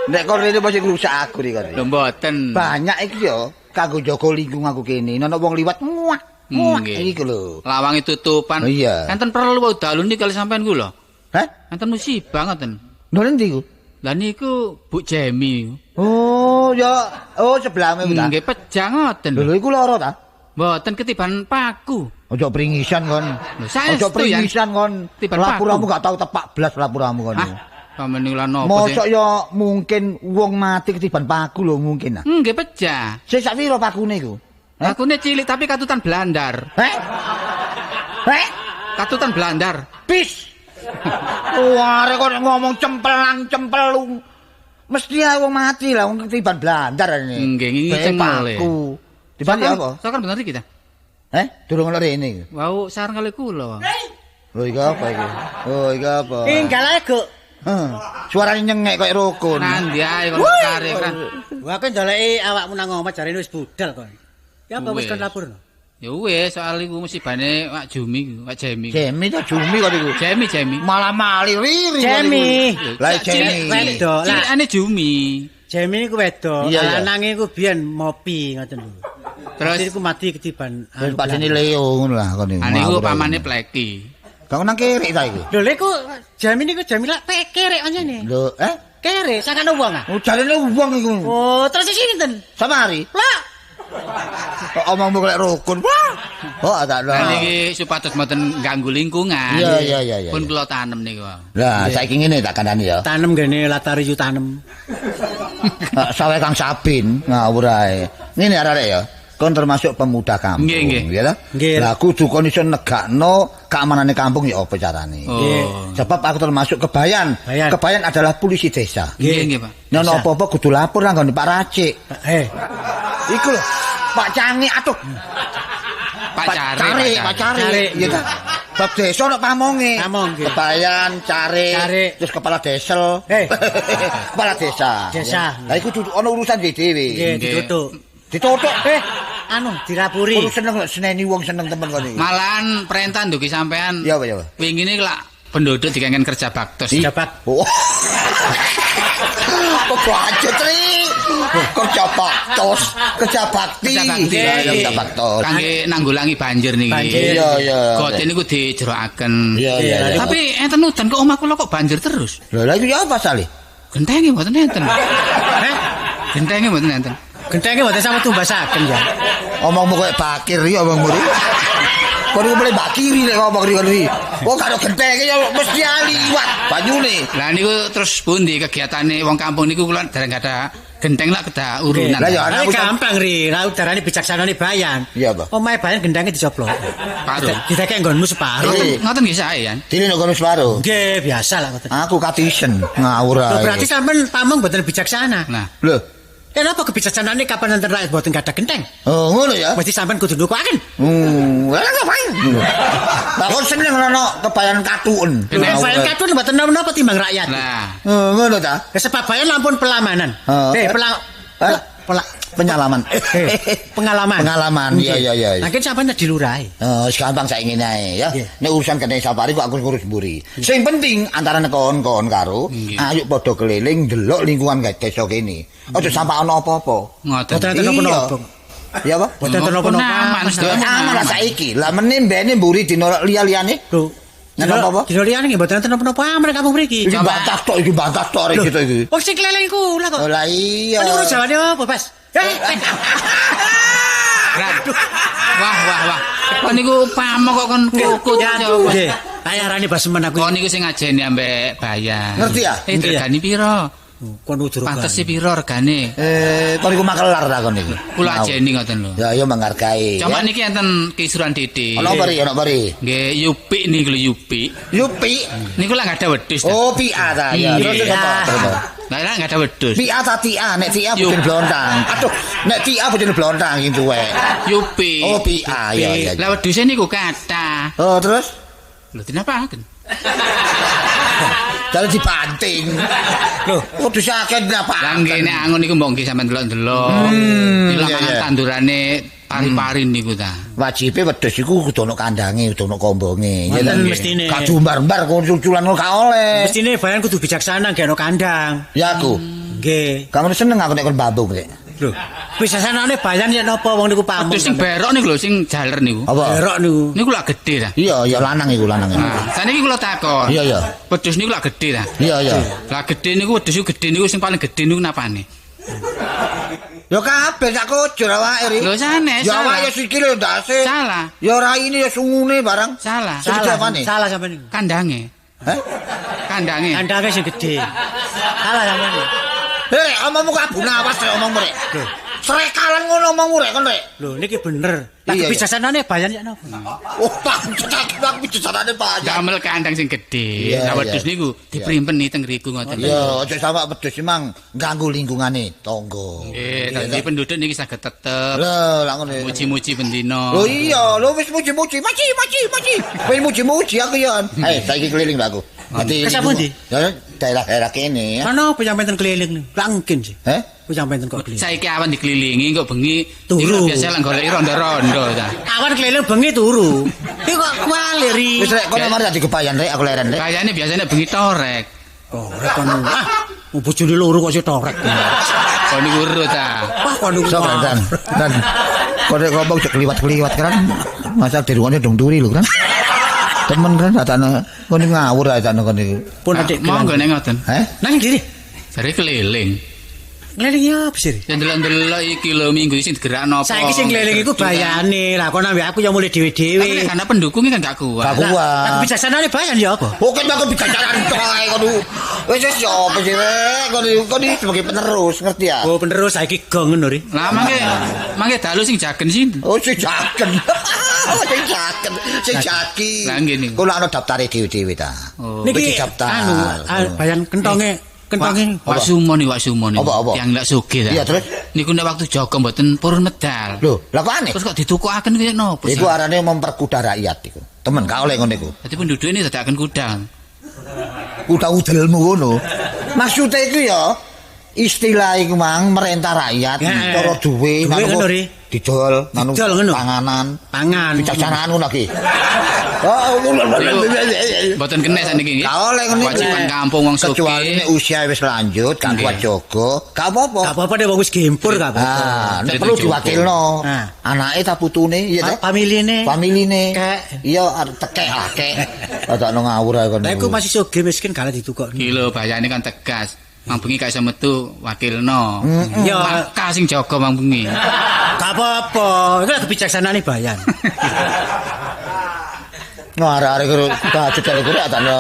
Speaker 5: Nek kon rene mesti ngrusak aku iki kon.
Speaker 6: Lho mboten.
Speaker 5: Banyak iki yo kanggo njaga lingkung aku kene. Nek wong liwat muak. Muak iki lho.
Speaker 6: Lawange tutupan.
Speaker 5: Iya.
Speaker 6: Enten perlu dalu niki kali sampean kula.
Speaker 5: Hah?
Speaker 6: Enten musibah ngoten.
Speaker 5: Lho endi iku?
Speaker 6: Lah niku Bu Jemi.
Speaker 5: Oh, ya. Oh, sebelahmu iku ta.
Speaker 6: Nggih, pejah ngoten.
Speaker 5: Lho iku lara ta?
Speaker 6: Mboten ketiban paku.
Speaker 5: Aja pringisan kon. Aja pringisan kon. Lapuramu gak tau tepak blas lapuramu kon.
Speaker 6: Hah? Sampeyan niku lan napa sih?
Speaker 5: Mosok ya mungkin wong mati ketiban paku lho mungkin ah.
Speaker 6: Nggih, pejah.
Speaker 5: Sik sak piro pakune iku?
Speaker 6: Pakune cilik tapi katutan blandar.
Speaker 5: Heh? Heh?
Speaker 6: Katutan blandar.
Speaker 5: Pis. Wah, arek kok ngomong cempelang cempelung. Mesti ae wong mati lah wong ketiban blandar ini.
Speaker 6: Nggih, ngiceng
Speaker 5: paku. Tiban ya apa?
Speaker 6: Sakan bener iki ta?
Speaker 5: Heh, durung ono rene iki.
Speaker 6: Wau sareng kali kula.
Speaker 5: Lho iki apa iki? Oh, iki apa?
Speaker 2: Tinggal ae, Guk.
Speaker 5: Heeh. Suarane nyengek koyo rukun.
Speaker 6: Nandi ae kon tarik kan.
Speaker 2: Wah, aku ndoleki awakmu nang omah jarene wis budal kon. Ya apa wis kon laporno?
Speaker 6: Ya wis, soal iku musibane Pak Jumi, Pak Jemi.
Speaker 5: Jemi ta Jumi kok iku.
Speaker 6: Jemi, Jemi.
Speaker 5: Malah mali riri.
Speaker 2: Jemi.
Speaker 5: Lah Jemi.
Speaker 2: Wedok. Lah
Speaker 6: Cilikane Jumi.
Speaker 2: Jemi niku wedok,
Speaker 5: Iya, iya.
Speaker 2: lanange iku biyen mopi ngoten lho.
Speaker 6: Terus
Speaker 2: Terus iku mati ketiban.
Speaker 5: Wis padene Leo ngono lah kon niku.
Speaker 6: ane iku pamane Pleki.
Speaker 5: Kang nang kiri ta iku.
Speaker 2: Lho lha iku Jemi niku Jemi lak kerek anjene.
Speaker 5: Lho, eh?
Speaker 2: Kerek sakane wong ah.
Speaker 5: Oh, jarene wong iku.
Speaker 2: Oh, terus iki sinten?
Speaker 5: Samari.
Speaker 2: Lah,
Speaker 5: Kok omongmu kayak rukun. Wah. Oh, tak
Speaker 6: Lah niki supados mboten ganggu lingkungan.
Speaker 5: Iya, iya, iya, iya.
Speaker 6: Pun kula tanem niku.
Speaker 5: Lah, saiki ngene tak kandhani ya.
Speaker 2: tanem gene latari yu tanem.
Speaker 5: Sawe Kang Sabin ngawur ae. Ngene arek-arek ya. Kon termasuk pemuda kampung,
Speaker 6: Nggih, nggih.
Speaker 5: ya ta?
Speaker 2: Nggih.
Speaker 5: Lah kudu kon iso negakno keamanane kampung ya apa carane.
Speaker 6: Oh.
Speaker 5: Sebab aku termasuk kebayan.
Speaker 2: Kebayan.
Speaker 5: Kebayan adalah polisi desa.
Speaker 6: Nggih, nggih, Pak.
Speaker 5: Nek ono apa-apa kudu lapor nang nggone Pak Racik.
Speaker 2: Eh,
Speaker 5: Iku lho, Pak Cangi aduh.
Speaker 6: Pak Cari,
Speaker 5: Pak Cari.
Speaker 2: Cari.
Speaker 5: Iya ta? Bab desa ono pamonge.
Speaker 2: Pamong, nggih.
Speaker 5: Kebayan, Cari,
Speaker 2: Cari.
Speaker 5: terus kepala desel.
Speaker 2: Eh.
Speaker 5: Kepala desa.
Speaker 2: Desa.
Speaker 5: Lah iku kudu ono urusan dhewe.
Speaker 2: nggih
Speaker 6: Nggih.
Speaker 2: ditutuk.
Speaker 5: Ditutuk.
Speaker 2: Eh, anu dirapuri.
Speaker 5: Kudu seneng lho, seneni wong seneng temen kon iki.
Speaker 6: Malahan perintah ndugi sampean.
Speaker 5: Iya, Pak, iya, Pak.
Speaker 6: Wingi niki lak penduduk dikengken kerja baktos.
Speaker 2: Jabat.
Speaker 5: Oh. Kok bajet ri? Kerja baktos, kerja bakti.
Speaker 6: Kerja bakti.
Speaker 5: Iya, iya, kerja baktos.
Speaker 6: Kangge nanggulangi banjir niki.
Speaker 2: Banjir.
Speaker 5: Iya, iya.
Speaker 6: Gote niku dijerokaken.
Speaker 5: Iya, iya, iya.
Speaker 6: Tapi enten udan kok omah kula kok banjir terus.
Speaker 5: Lho, lha iku ya apa sale?
Speaker 6: Gentenge mboten enten.
Speaker 2: Heh,
Speaker 6: Gentenge mboten enten.
Speaker 2: gentenge mboten sama tumbasaken ya.
Speaker 5: Omongmu koyo bakir iki omongmu iki. Kon iku mulai bakiri nek ngomong iki kon iki. Wong karo gentenge ya mesti liwat banyune.
Speaker 6: Lah niku terus pundi kegiatane wong kampung niku kula dereng ada genteng lak kedah urunan.
Speaker 5: Lah ya
Speaker 2: Lah
Speaker 5: anakku
Speaker 2: gampang ri, lah udarane bicaksanane bayan.
Speaker 5: Iya, Pak.
Speaker 2: Omahe bayan gendangnya dicoplok.
Speaker 6: Paruh.
Speaker 2: Didekek nggonmu separuh.
Speaker 5: Iya.
Speaker 6: Ngoten nggih sae ya.
Speaker 5: Dene nek kono separo.
Speaker 2: Nggih, biasa lah ngoten.
Speaker 5: Aku katisen ngawur
Speaker 2: Lho,
Speaker 5: ae.
Speaker 2: berarti sampean pamong mboten bijaksana.
Speaker 6: Nah,
Speaker 5: Lho,
Speaker 2: Kenapa kebijaksanaane kapan enten rakyat mboten gadah genteng?
Speaker 5: oh ngono ya.
Speaker 2: Mesti sampean kudu nukuaken.
Speaker 5: Lah ngapain? Lah kon seneng ono kebayan katuen.
Speaker 2: Lho, bayan katun mboten napa-napa timbang rakyat.
Speaker 6: lah.
Speaker 5: Oh, ngono ta?
Speaker 2: Sebab bayan lampun pelamanan.
Speaker 5: Oh.
Speaker 2: Eh, pelang
Speaker 5: Eh?
Speaker 2: pelak
Speaker 5: Penyalaman.
Speaker 2: pengalaman.
Speaker 5: Pengalaman, iya iya iya.
Speaker 2: Mungkin sampean tadi lurahe.
Speaker 5: Oh, wis gampang saiki ngene ae ya.
Speaker 2: Nggih.
Speaker 5: Nek urusan genteng safari kok aku ngurus mburi. Sing penting antara kon-kon karo ayo padha keliling ndelok lingkungan desa kene. Aja sampe ana apa-apa.
Speaker 6: Ngoten.
Speaker 2: Mboten enten napa-napa.
Speaker 5: Ya apa?
Speaker 2: Mboten enten napa-napa.
Speaker 6: Aman, sedaya
Speaker 5: Aman lah saiki. Lah meneh mbene mburi dina liya-liyane.
Speaker 2: Lho,
Speaker 5: Nek apa-apa?
Speaker 2: Dina liyane nggih mboten enten napa-napa aman kampung mriki.
Speaker 5: Iki bantah tok, iki bantah tok arek gitu iki.
Speaker 2: Wong sing keleleng iku lah kok.
Speaker 5: Oh lah iya.
Speaker 2: Kan urus jawane apa, Mas? Eh,
Speaker 6: Wah, wah, wah. Kon niku pamong kok kon kukut.
Speaker 2: Nggih. Ayarane basemen aku.
Speaker 6: Kon niku sing ngajeni ambek bayar.
Speaker 5: Ngerti ya?
Speaker 6: Eh, regane piro?
Speaker 2: Kon udur.
Speaker 6: Pantes e piro regane?
Speaker 5: Eh, kon iku makelar ta kon iku.
Speaker 6: Kula ajeni ngoten lho.
Speaker 5: Ya iya menghargai.
Speaker 6: Cuma niki enten kisuran Didi.
Speaker 5: Ono apa ri? Ono apa ri?
Speaker 6: Nggih, Yupi niku lho Yupi.
Speaker 5: Yupi.
Speaker 6: Niku lak gak ada wedhus. ta?
Speaker 5: Oh, PA ta ya. Terus terus apa? Terus apa?
Speaker 6: Lah lak gak ada wedhus.
Speaker 5: PA ta TA, nek TA bojone blontang. Aduh, nek TA bojone blontang iki tuwek.
Speaker 6: Yupi.
Speaker 5: Oh, PA ya ya.
Speaker 6: Lah wedhuse niku kathah.
Speaker 5: Oh, terus
Speaker 6: Lho dinapakaken?
Speaker 5: Jare dibanting.
Speaker 2: Lho,
Speaker 5: Kudu sakit napa?
Speaker 6: Lah nggih nek angon niku mbok nggih sampean delok-delok.
Speaker 5: iya,
Speaker 6: Niku mangan
Speaker 5: iya.
Speaker 6: tandurane pari-pari niku ta.
Speaker 5: Wajibe wedhus iku kudu ono kandange, kudu ono kombonge. Ya ta?
Speaker 2: Ngoten mestine.
Speaker 5: Gak jumbar-mbar kon cuculan ngono gak oleh.
Speaker 2: Mestine bayan kudu bijaksana nggih ana kandang.
Speaker 5: Ya aku.
Speaker 2: Nggih.
Speaker 5: Kamu seneng aku nek kon bambung rek.
Speaker 2: Lho, bijaksanane bayan yen napa wong niku pamong.
Speaker 6: Wedhus sing berok niku lho sing jaler niku.
Speaker 5: Apa?
Speaker 2: Berok niku.
Speaker 6: Niku lak gedhe ta.
Speaker 5: Iya, iya lanang iku lanang iku.
Speaker 6: Nah, saniki kula takon.
Speaker 5: Iya, iya.
Speaker 6: Wedhus niku lak gedhe ta.
Speaker 5: Iya, iya.
Speaker 6: Lah gedhe niku wedhus iku gedhe niku sing paling gedhe niku napane?
Speaker 5: Ya kabeh sak kujur awake ri.
Speaker 6: Lho sanes.
Speaker 5: Ya
Speaker 6: salah.
Speaker 5: awake ya sikile ya ndase.
Speaker 6: Salah.
Speaker 5: Ya raine ya sungune barang.
Speaker 6: Salah.
Speaker 5: Sing gede apane?
Speaker 2: Salah sampean niku.
Speaker 6: Kandange.
Speaker 5: Heh?
Speaker 6: Kandange.
Speaker 2: Kandange sing gedhe. Salah sampean niku.
Speaker 5: Eh, rek, omongmu kabeh awas rek omongmu rek. Srekalan ngono omongmu rek kon rek.
Speaker 2: Lho niki bener. Lah kebijaksanane Bayan ya napa?
Speaker 5: Oh, aku bijaksanane Bayan.
Speaker 6: Damel kandang sing gedhe. Lah wedhus niku diprimpeni teng ngriku ngoten.
Speaker 5: Iya, aja sampe wedhus emang ganggu lingkungane tangga.
Speaker 6: Nggih, dadi penduduk niki saged tetep.
Speaker 5: Lho, lak ngono.
Speaker 6: Muji-muji bendina.
Speaker 5: Lho iya, lho wis muji-muji. Maci, maci, maci. Wis muji-muji aku ya. Ayo saiki keliling lho aku. Dadi
Speaker 2: pundi?
Speaker 5: Ya daerah-daerah kene.
Speaker 2: Ana apa sampeyan keliling? Lak mungkin sih.
Speaker 5: Heh?
Speaker 2: Sampeyan kok keliling.
Speaker 6: Saiki awan dikelilingi kok bengi
Speaker 2: turu.
Speaker 6: Biasa lak goleki rondo-rondo ta.
Speaker 2: Awan keliling bengi turu. Iki kok kuwalir.
Speaker 5: Wis rek kono mari dadi kebayan rek aku leren rek.
Speaker 6: Kayane biasane bengi torek.
Speaker 2: Torek kono. Ah, bojone loro kok sing torek.
Speaker 6: Kon niku uru ta.
Speaker 2: Wah, kon niku.
Speaker 5: Dan. Dan kok ngomong cek kliwat-kliwat kan. Masa dirungone dong turi lho kan. Temen kan datane kon ngawur ae sakno kon niku.
Speaker 2: Pun adik
Speaker 6: monggo nek ngoten.
Speaker 5: Heh?
Speaker 2: Nang ndi?
Speaker 6: Jare keliling.
Speaker 2: Ngeliling ya apa sih?
Speaker 6: Ya ndelok-ndelok iki lho minggu iki sing digerakno apa.
Speaker 2: Saiki sing ngeliling iku bayane. Lah kon ambek aku ya mulih dhewe-dhewe.
Speaker 6: Tapi nek ana pendukung kan gak kuat.
Speaker 5: Gak kuat.
Speaker 2: Lah kebijaksanane Bayan ya apa?
Speaker 5: Oke, aku bijaksanane tok ae kon. Wis wis ya apa sih rek? Kon iki sebagai penerus, ngerti ya?
Speaker 2: Oh, penerus saiki gong ngono ri.
Speaker 6: Lah mangke dalu sing jagen sinten?
Speaker 5: Oh, sing jagen. Sing jagen, sing jaki.
Speaker 6: Lah nggih niku.
Speaker 5: Kula ana daftare dhewe-dhewe ta.
Speaker 2: Niki
Speaker 5: daftar.
Speaker 2: Anu, Bayan kentonge. Kentonge
Speaker 6: Wak Sumo nih, Wak Sumo nih.
Speaker 5: Apa?
Speaker 6: Yang ndak sugih ta.
Speaker 5: Iya, terus
Speaker 6: niku nek waktu jaga mboten purun medal.
Speaker 5: Lho, lah kok aneh?
Speaker 6: Terus kok ditukokaken kaya napa?
Speaker 5: Iku arane memperkuda rakyat iku. Temen gak oleh ngono iku.
Speaker 6: Dadi penduduk ini dadakan kuda.
Speaker 5: Kuda udelmu ngono. Maksude iku ya istilah iku mang merentah rakyat cara duwe
Speaker 2: ngono
Speaker 5: didol panganan.
Speaker 2: Pangan.
Speaker 5: Bijaksanaan ngono iki. Oh,
Speaker 6: mboten kena saniki nggih.
Speaker 5: Gak oleh ngono.
Speaker 6: Kewajiban kampung wong sugih.
Speaker 5: Kecuali nek usia wis lanjut, gak kuat jaga, gak apa-apa.
Speaker 2: Gak apa-apa nek wong wis gempur gak apa-apa.
Speaker 5: Nek perlu diwakilno. Anake ta putune, iya ta?
Speaker 2: Familine.
Speaker 5: Familine. Iya, tekek akeh. Adakno ngawur ae kono.
Speaker 2: Lah iku masih sugih miskin gak ditukokno.
Speaker 6: Iki lho bayane kan tegas. Mang bengi gak iso metu wakilno.
Speaker 2: Ya
Speaker 6: maka sing jaga mang bengi.
Speaker 2: Gak apa-apa, iku kebijaksanane Bayan.
Speaker 5: Nah, arek-arek karo budget arek karo atane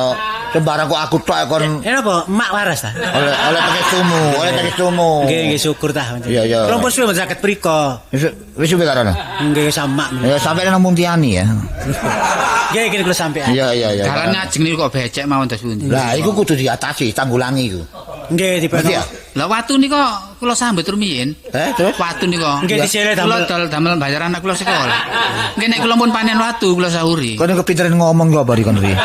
Speaker 5: sembarang kok aku tok kon.
Speaker 2: Apa emak waras ta?
Speaker 5: Oleh pangestumu, oleh pangestumu.
Speaker 2: Nggih, nggih syukur ta.
Speaker 5: Iya, iya.
Speaker 2: Kula pun suwe mboten saged prika.
Speaker 5: Wis suwe karono.
Speaker 2: Nggih sama.
Speaker 5: Ya sampe nang Muntiani ya.
Speaker 2: Nggih, kene kula sampean.
Speaker 5: Iya, iya, iya.
Speaker 6: Dalan ngajeng niku kok becek mawon dos pundi.
Speaker 5: Lah iku kudu diatasi, tanggulangi iku.
Speaker 2: Nggih, dipeno.
Speaker 6: Lah watu nika kula sambut rumiyin.
Speaker 5: Terus
Speaker 6: watu nika.
Speaker 2: Nggih disele
Speaker 6: damel. Kula dol damel bayar anak kula sekolah. Nggih nek kula pun panen watu kula sahuri.
Speaker 5: Kono kepinteran ngomong kok bari kon kuwi.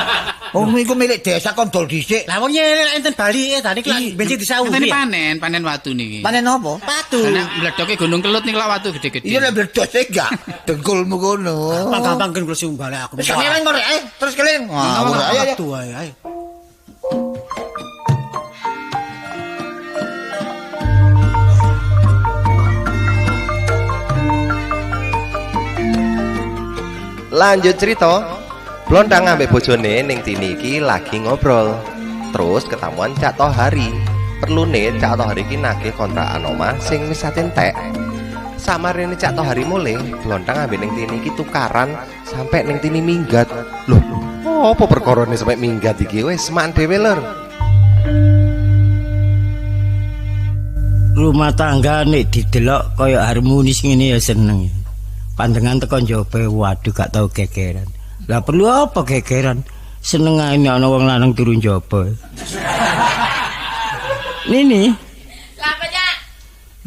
Speaker 5: Oh iku milik desa kon dol dhisik.
Speaker 2: Lah wong nyelek enten Bali ta niki lak benci disauri.
Speaker 6: Enten panen watu niki.
Speaker 5: Panen apa?
Speaker 2: Watu.
Speaker 6: Nek mledoke Gunung Kelut niki lak watu gede-gede.
Speaker 5: Iya nek mledos e gak dengkulmu kono.
Speaker 2: Gampang-gampang kan kula sing balik aku.
Speaker 5: Wis keliling kok rek, terus keliling. Ngawur ayo.
Speaker 2: Watu ae ayo.
Speaker 1: Lanjut cerita, Blontang ambek bojone ning Tini iki lagi ngobrol. Terus ketemuan Cak Tohari. Perlune Cak Tohari iki nagih kontrakan omah sing wis entek. Samarene Cak Tohari mulih, Blontang ambek ning Tini iki tukaran sampai ning Tini minggat. Loh, apa perkarane sampai minggat iki? Wis semak dhewe lur.
Speaker 3: Rumah tangga nek didelok kaya harmonis ngene ya seneng. Pandengan teko njaba waduh gak tau gegeran. Lah perlu apa gegeran? Seneng ae nek ana wong lanang turu njaba. Nini.
Speaker 7: Lah apa, Cak?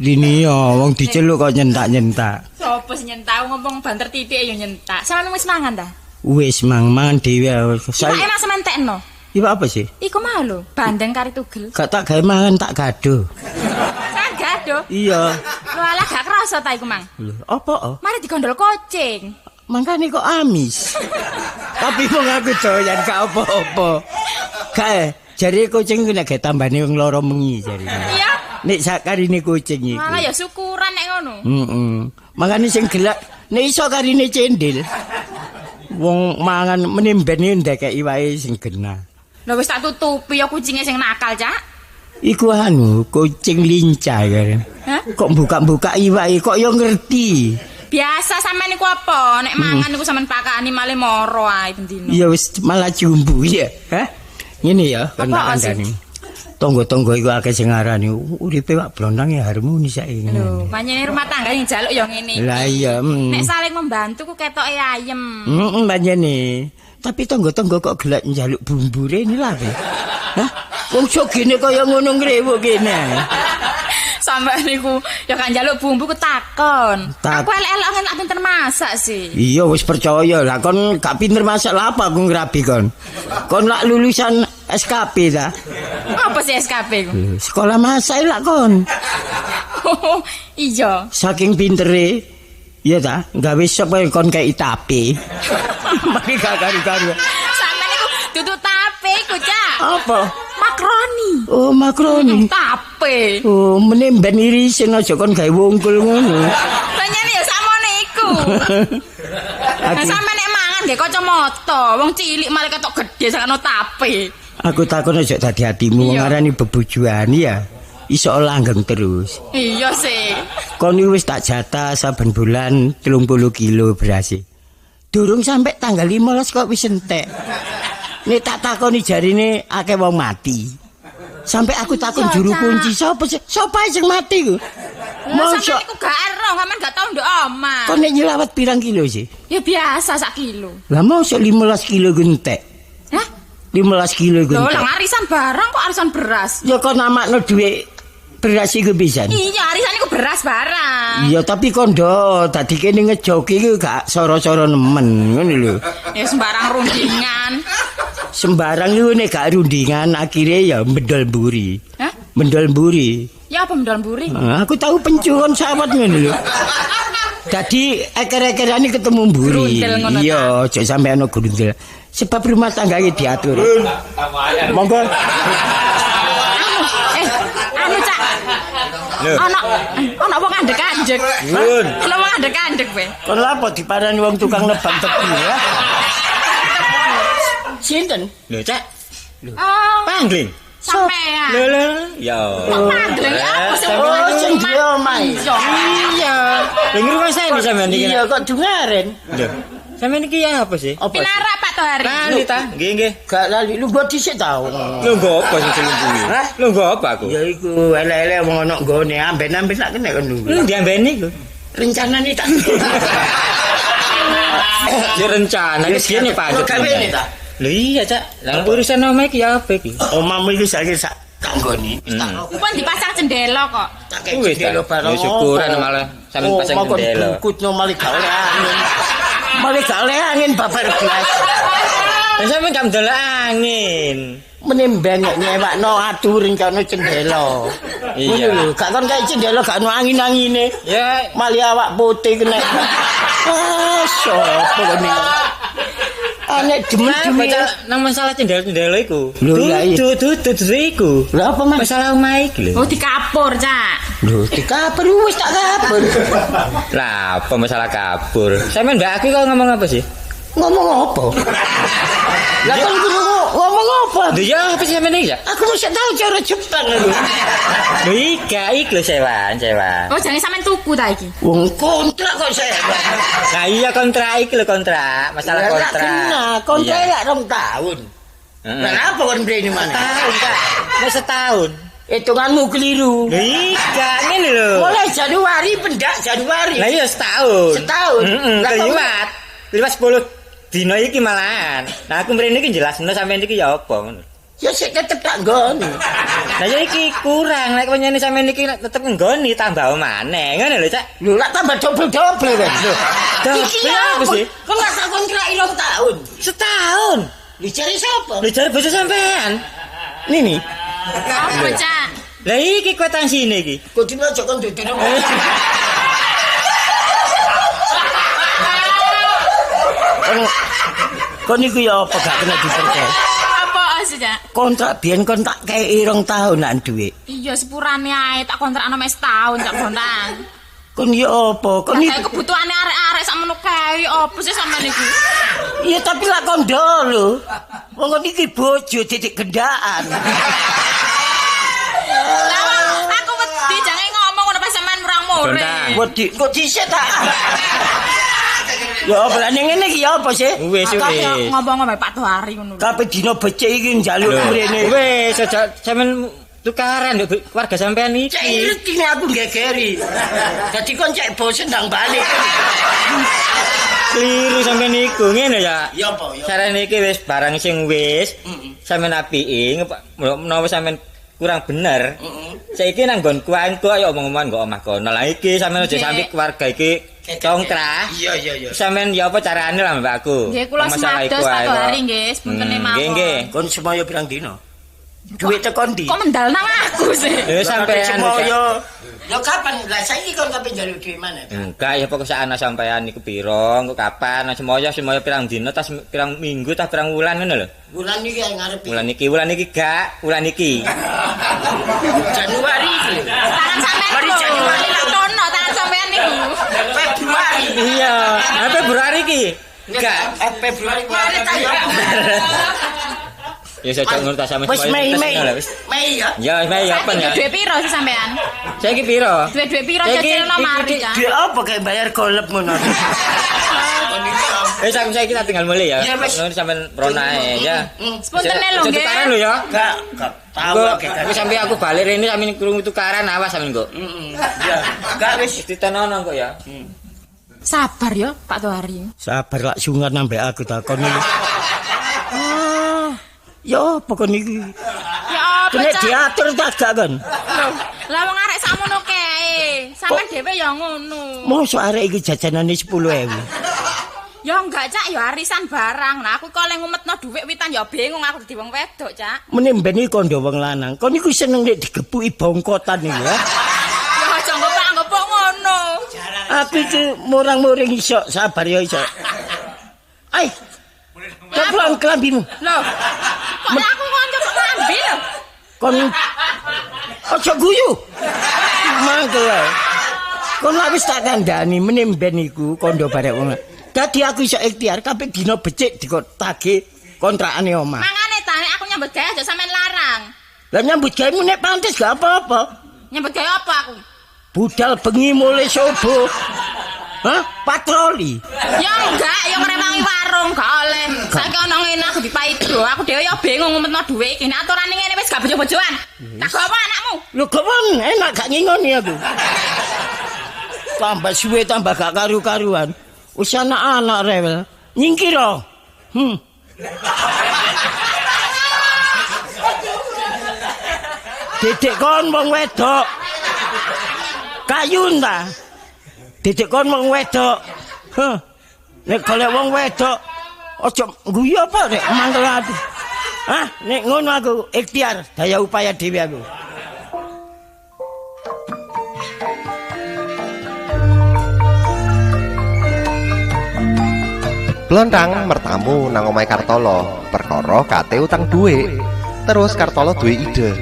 Speaker 3: Dini ya wong diceluk kok nyentak-nyentak.
Speaker 7: Sopo sing nyentak ngomong banter titik ya nyentak. Sampeyan wis mangan ta?
Speaker 3: Wis mangan dhewe.
Speaker 7: Saya emang sampean tekno.
Speaker 3: Iku apa sih?
Speaker 7: Iku mau lho, bandeng kari tugel.
Speaker 3: Gak tak gawe mangan tak gaduh.
Speaker 7: Sampeyan gaduh?
Speaker 3: Iya.
Speaker 7: Lho alah gak kerasa ta iku, Mang?
Speaker 3: Lho, apa?
Speaker 7: Mari digondol kucing.
Speaker 3: Mangkane kok amis. Tapi wong aku doyan gak apa-apa. Kae, jare kucing ku nek gawe tambane wong loro mengi jare.
Speaker 7: Iya.
Speaker 3: Nek sakarine kucing iku.
Speaker 7: Malah ya syukuran nek ngono.
Speaker 3: Heeh. Mangkane sing gelak nek iso karine cendil. Wong mangan menimben ndekeki wae sing genah.
Speaker 7: Lho wis tak tutupi ya kucinge sing nakal, Cak.
Speaker 3: Iku anu, kucing lincah ya.
Speaker 7: Hah?
Speaker 3: Kok buka-buka iwake kok ya ngerti.
Speaker 7: Biasa sampean niku apa? Nek mangan niku sampean pakani malih moro ae bendino.
Speaker 3: Ya wis malah jumbu ya. Hah? Ngene ya, kon tak kandhani. Tangga-tangga iku akeh sing ngarani uripe Pak Blontang ya harmonis saiki.
Speaker 7: Lho, pancene rumah tangga yang njaluk ya ngene iki.
Speaker 3: Lah iya.
Speaker 7: Nek saling membantu ku ketoke ayem.
Speaker 3: Heeh, pancene. Tapi tangga-tangga kok gelek njaluk bumbu rene lha. Hah? Wong sogene kaya ngono ngrewuk kene.
Speaker 7: Sampai niku ya kan njaluk bumbu ku takon. Aku elek-elek tak pinter masak sih.
Speaker 3: Iya wis percaya lah kon gak pinter masak lah apa aku ngrabi kon. Kon lak lulusan SKP ta?
Speaker 7: Apa sih SKP ku?
Speaker 3: Sekolah masak lak kon.
Speaker 7: Oh, iya.
Speaker 3: Saking pintere iya ta, gawe sop kon kei tape. Mari gak karu-karu.
Speaker 7: Sampe niku duduk tape iku, Cak.
Speaker 3: Apa?
Speaker 7: Makroni.
Speaker 3: Oh, makroni.
Speaker 7: Tape.
Speaker 3: Oh, meneh ben irisin aja kon gawe wungkul ngono.
Speaker 7: Pancene ya sakmono iku. Lah sampe nek mangan nggih kacamata, wong cilik malah ketok gedhe sakno tape.
Speaker 3: Aku takon aja dadi hatimu wong ngarani bebojoan ya. Iso langgeng terus.
Speaker 7: Iya sih.
Speaker 3: Kon wis tak jatah saben bulan 30 kilo beras. Durung sampai tanggal 15 kok wis entek. Nek tak takoni jarine akeh wong mati. Sampai aku takon juru kunci sapa sih? Sapa sing mati ku?
Speaker 7: Mosok iku gak ero, sampean gak tau nduk omah.
Speaker 3: Kon nek nyelawat pirang kilo sih?
Speaker 7: Ya biasa sak kilo.
Speaker 3: Lah mosok 15 kilo ku entek.
Speaker 7: Hah?
Speaker 3: 15 kilo ku entek.
Speaker 7: Lho, lah arisan barang kok arisan beras.
Speaker 3: Ya kon namakno dhuwit beras iku pisan.
Speaker 7: Iya, arisan iku beras barang.
Speaker 3: Iya, tapi kondo dadi kene ngejoki iku gak soro-soro nemen ngono lho.
Speaker 7: Ya sembarang rundingan.
Speaker 3: Sembarang iku nek gak rundingan akhire ya mendol mburi.
Speaker 7: Hah?
Speaker 3: Mendol mburi.
Speaker 7: Ya apa mendol mburi?
Speaker 3: Aku tahu pencuran sawat ngono lho. Dadi eker-ekerane ketemu mburi. Iya, aja sampe ana grundel. Sebab rumah tangga iki diatur. Monggo.
Speaker 7: Anu Cak. Ana wong andek-andek. Ana wong andek-andek kowe.
Speaker 3: Kon lha apa diparani wong tukang nebang tebu ya? Sinten?
Speaker 4: Lho, Cak.
Speaker 3: Lho.
Speaker 4: Pangling.
Speaker 7: Sampean.
Speaker 4: Lho lho. Ya.
Speaker 7: Pangling apa sing
Speaker 3: Oh, sing duwe omahe.
Speaker 4: Iya. Lha ngrungokne sampean iki.
Speaker 3: Iya, kok dungaren.
Speaker 4: Lho. Sampeyan iki ya apa sih?
Speaker 7: Pinarak Pak Tohari.
Speaker 4: Lali ta? Nggih, nggih.
Speaker 3: Gak lali, lu gua dhisik tau.
Speaker 4: Lho nggo apa sing selungkuhi?
Speaker 3: Hah?
Speaker 4: Lho nggo apa aku?
Speaker 3: Ya iku elek-elek wong ana nggone amben-amben tak kena kon nunggu.
Speaker 4: Lho diambeni iku.
Speaker 3: Rencanane tak.
Speaker 4: Ya rencana iki biyen pancet.
Speaker 3: Gawe ta?
Speaker 4: Lho iya, Cak. Lah urusan omah iki ya apa iki?
Speaker 3: Omahmu iki saiki sak tanggoni.
Speaker 7: Pun dipasang jendela kok.
Speaker 3: Tak kei jendela barang.
Speaker 4: Ya syukuran malah sampean pasang jendela.
Speaker 3: Oh, kukutno malah gak oleh angin. Malah gak oleh angin babar blas.
Speaker 4: Lah sampean gak ndelok angin.
Speaker 3: Menimbang nek nyewakno adu rencana jendela.
Speaker 4: Iya.
Speaker 3: Ngono lho, gak kon kae jendela gak ono angin-angine.
Speaker 4: Ya
Speaker 3: Malah awak putih kena. Ah, sopo kene. Ane demen
Speaker 4: baca nang masalah cendela-cendela iku.
Speaker 3: Lho, lah iya.
Speaker 4: Dudu iku.
Speaker 3: Lha apa Mas?
Speaker 4: Masalah omah iki lho.
Speaker 7: Oh dikapur, Cak.
Speaker 3: Lho, dikapur wis tak kapur.
Speaker 4: Lah, apa masalah kapur? Sampeyan mbak aku kok ngomong apa sih?
Speaker 3: Ngomong apa? Lah kon ngomong apa?
Speaker 4: Lho ya apa sih sampeyan iki ya?
Speaker 3: Aku mesti tahu cara Jepang lho.
Speaker 4: Lho iki lho sewaan, sewa.
Speaker 7: Oh, jangan sampean tuku ta iki.
Speaker 3: Wong kontrak kok sewa.
Speaker 4: Lah iya kontrak iki lho kontrak, masalah kontrak.
Speaker 3: Kena, kontrak lak 2 tahun.
Speaker 4: Heeh.
Speaker 3: Lah apa kon mrene mana?
Speaker 4: Setahun, Kak. Nek setahun.
Speaker 3: Hitunganmu keliru.
Speaker 4: Lho iya, ngene lho.
Speaker 3: Mulai Januari pendak Januari.
Speaker 4: Lah iya setahun.
Speaker 3: Setahun.
Speaker 4: Heeh,
Speaker 3: Lah kok-
Speaker 4: liwat. Liwat 10 dina iki malahan. Nah aku mrene iki jelasno sampeyan iki ya apa ngono.
Speaker 3: Ya sik tetep tak nggoni.
Speaker 4: Lah ya iki kurang nek penyene sampeyan iki tetep nggoni tambah maneh ngono lho, Cak.
Speaker 3: Lho lak tambah dobel-dobel kan.
Speaker 4: Lho,
Speaker 3: Iki
Speaker 4: dobel apa sih?
Speaker 3: Kon lak tak kontrak 2 tahun.
Speaker 4: Setahun.
Speaker 3: Lho jare sapa?
Speaker 4: Lho jare bojo sampean.
Speaker 3: Nini.
Speaker 7: Apa, Cak?
Speaker 4: Lah iki kwitansine iki.
Speaker 3: Kudune aja kon dudune. Kon iku ya apa gak kena dipercaya.
Speaker 7: Apa sih, Cak?
Speaker 3: Kontrak biyen kon tak kei 2 tahunan dhuwit.
Speaker 7: Iya, sepurane ae tak kontrakno mek setahun, Cak Bontang.
Speaker 3: Kon ya apa? Kon
Speaker 7: Lah
Speaker 3: iki
Speaker 7: kae kebutuhane arek-arek sakmono kae apa sih sampean iku?
Speaker 3: Ya tapi lak kondo lho. Wong kon iki bojo titik gendaan.
Speaker 7: Lah aku wedi jange ngomong ngono pas sampean murang-muring.
Speaker 4: Bontang.
Speaker 3: Wedi kok dhisik ta. Ya apa lah ning ngene iki ya apa sih?
Speaker 4: Wis wis.
Speaker 7: Ngomong-ngomong Pak Tohari ngono lho.
Speaker 3: Kabeh dina becik iki njaluk mrene.
Speaker 4: Wis aja sampean
Speaker 8: tukaran nduk keluarga sampean iki.
Speaker 3: Cek ngerti nek aku gegeri. Dadi kon cek bosen ndang balik.
Speaker 8: Kliru sampean niku ngene ya.
Speaker 3: Ya apa ya.
Speaker 8: Carane iki wis barang sing wis sampean apiki menawa sampean kurang bener. Saiki nang nggonku engko ayo omong-omongan nggo omah kono. Lah iki sampean aja sampe keluarga iki congkrah.
Speaker 3: Iya iya iya.
Speaker 8: Sampean ya apa carane lah mbak aku.
Speaker 7: Nggih kula semados Pak Tohari nggih, sepuntene mawon.
Speaker 8: Nggih nggih.
Speaker 3: Kon semoyo pirang dina? Duit teko ndi?
Speaker 7: Kok mendal nang aku sih?
Speaker 8: Ya sampean
Speaker 3: semoyo. Ya kapan? Lah saiki kon kape njaluk duit mana?
Speaker 8: Enggak ya pokok sakana sampean niku pira, engko kapan semoyo semoyo pirang dina tas pirang minggu tas pirang wulan ngono lho.
Speaker 3: Wulan iki ngarep.
Speaker 8: Wulan iki gak, wulan iki.
Speaker 3: Januari iki.
Speaker 7: Tangan sampean.
Speaker 3: Mari Januari
Speaker 7: tono tangan sampean niku.
Speaker 3: Februari.
Speaker 8: Iya, Februari iki. Enggak,
Speaker 3: Februari Maret ayo.
Speaker 8: Ya saya ngono ta sampean.
Speaker 3: Wis Mei Mei. Mei ya.
Speaker 8: Ya Mei ya apa ya?
Speaker 7: Duit piro sih sampean?
Speaker 8: Saiki piro?
Speaker 7: Duit piro cecilno mari ya.
Speaker 3: Duit apa kayak bayar golep ngono.
Speaker 8: Wis aku saiki tak tinggal mulih ya. Ngono sampean ronae ya.
Speaker 7: Sepuntene lho nggih.
Speaker 8: Tukaran lho ya.
Speaker 3: Enggak, enggak tahu
Speaker 8: aku sampe aku balik rene sampean krungu tukaran awas sampean kok.
Speaker 3: Heeh. Ya, enggak wis
Speaker 8: ditenono kok ya.
Speaker 7: Sabar ya Pak Tohari.
Speaker 3: Sabar lak sungan ambek aku takon iki. Ya apa kon iki?
Speaker 7: Ya apa
Speaker 3: Kena diatur ta gak kon?
Speaker 7: Lah wong arek sakmono kae. Sampeyan dhewe ya ngono.
Speaker 3: Mosok arek iki jajanane 10.000.
Speaker 7: Ya enggak, Cak, ya arisan barang. Lah aku kok oleh ngumetno dhuwit witan ya bingung aku dadi wong wedok, Cak.
Speaker 3: Mene mben iki kandha wong lanang. Kon iku seneng nek digepuki bongkotan iki ya.
Speaker 7: Ya aja ngopok-ngopok ngono.
Speaker 3: Aku iki murang-muring iso, sabar ya iso. Ai. Coplon klambimu.
Speaker 7: Lho. Kok aku kon coplok klambi lho.
Speaker 3: Kon aja guyu. Mangkel. Kon lak wis tak kandhani mene mben iku kandha barek wong. Dadi aku iso ikhtiar kabeh dina becik dikotagih kontrakane omah.
Speaker 7: Mangane ta nek aku nyambut gawe aja sampean larang.
Speaker 3: Lah nyambut gawe nek pantes gak apa-apa.
Speaker 7: Nyambut gawe apa aku?
Speaker 3: Budal bengi mulai subuh. Hah? Patroli.
Speaker 7: Ya enggak, ya ngrewangi warung gak oleh. Saiki ana ngene aku dipaido. Aku dhewe ya bingung ngumetno dhuwit iki. Nek aturane ngene wis gak bojo-bojoan. Tak gawa anakmu.
Speaker 3: Lho gawon, enak gak ngingoni aku. Tambah suwe tambah gak karu-karuan. Wis anak-anak rewel. Nyingkir. Dedek kon wong wedok. Kayun ta. Dedek kon wong wedok. Heh. Nek golek wong wedok aja guyu apa rek mangkel ati. Hah, nek ngono aku ikhtiar daya upaya dhewe aku.
Speaker 1: Blontang mertamu nang omahe Kartolo, perkara kate utang dhuwit. Terus Kartolo duwe ide.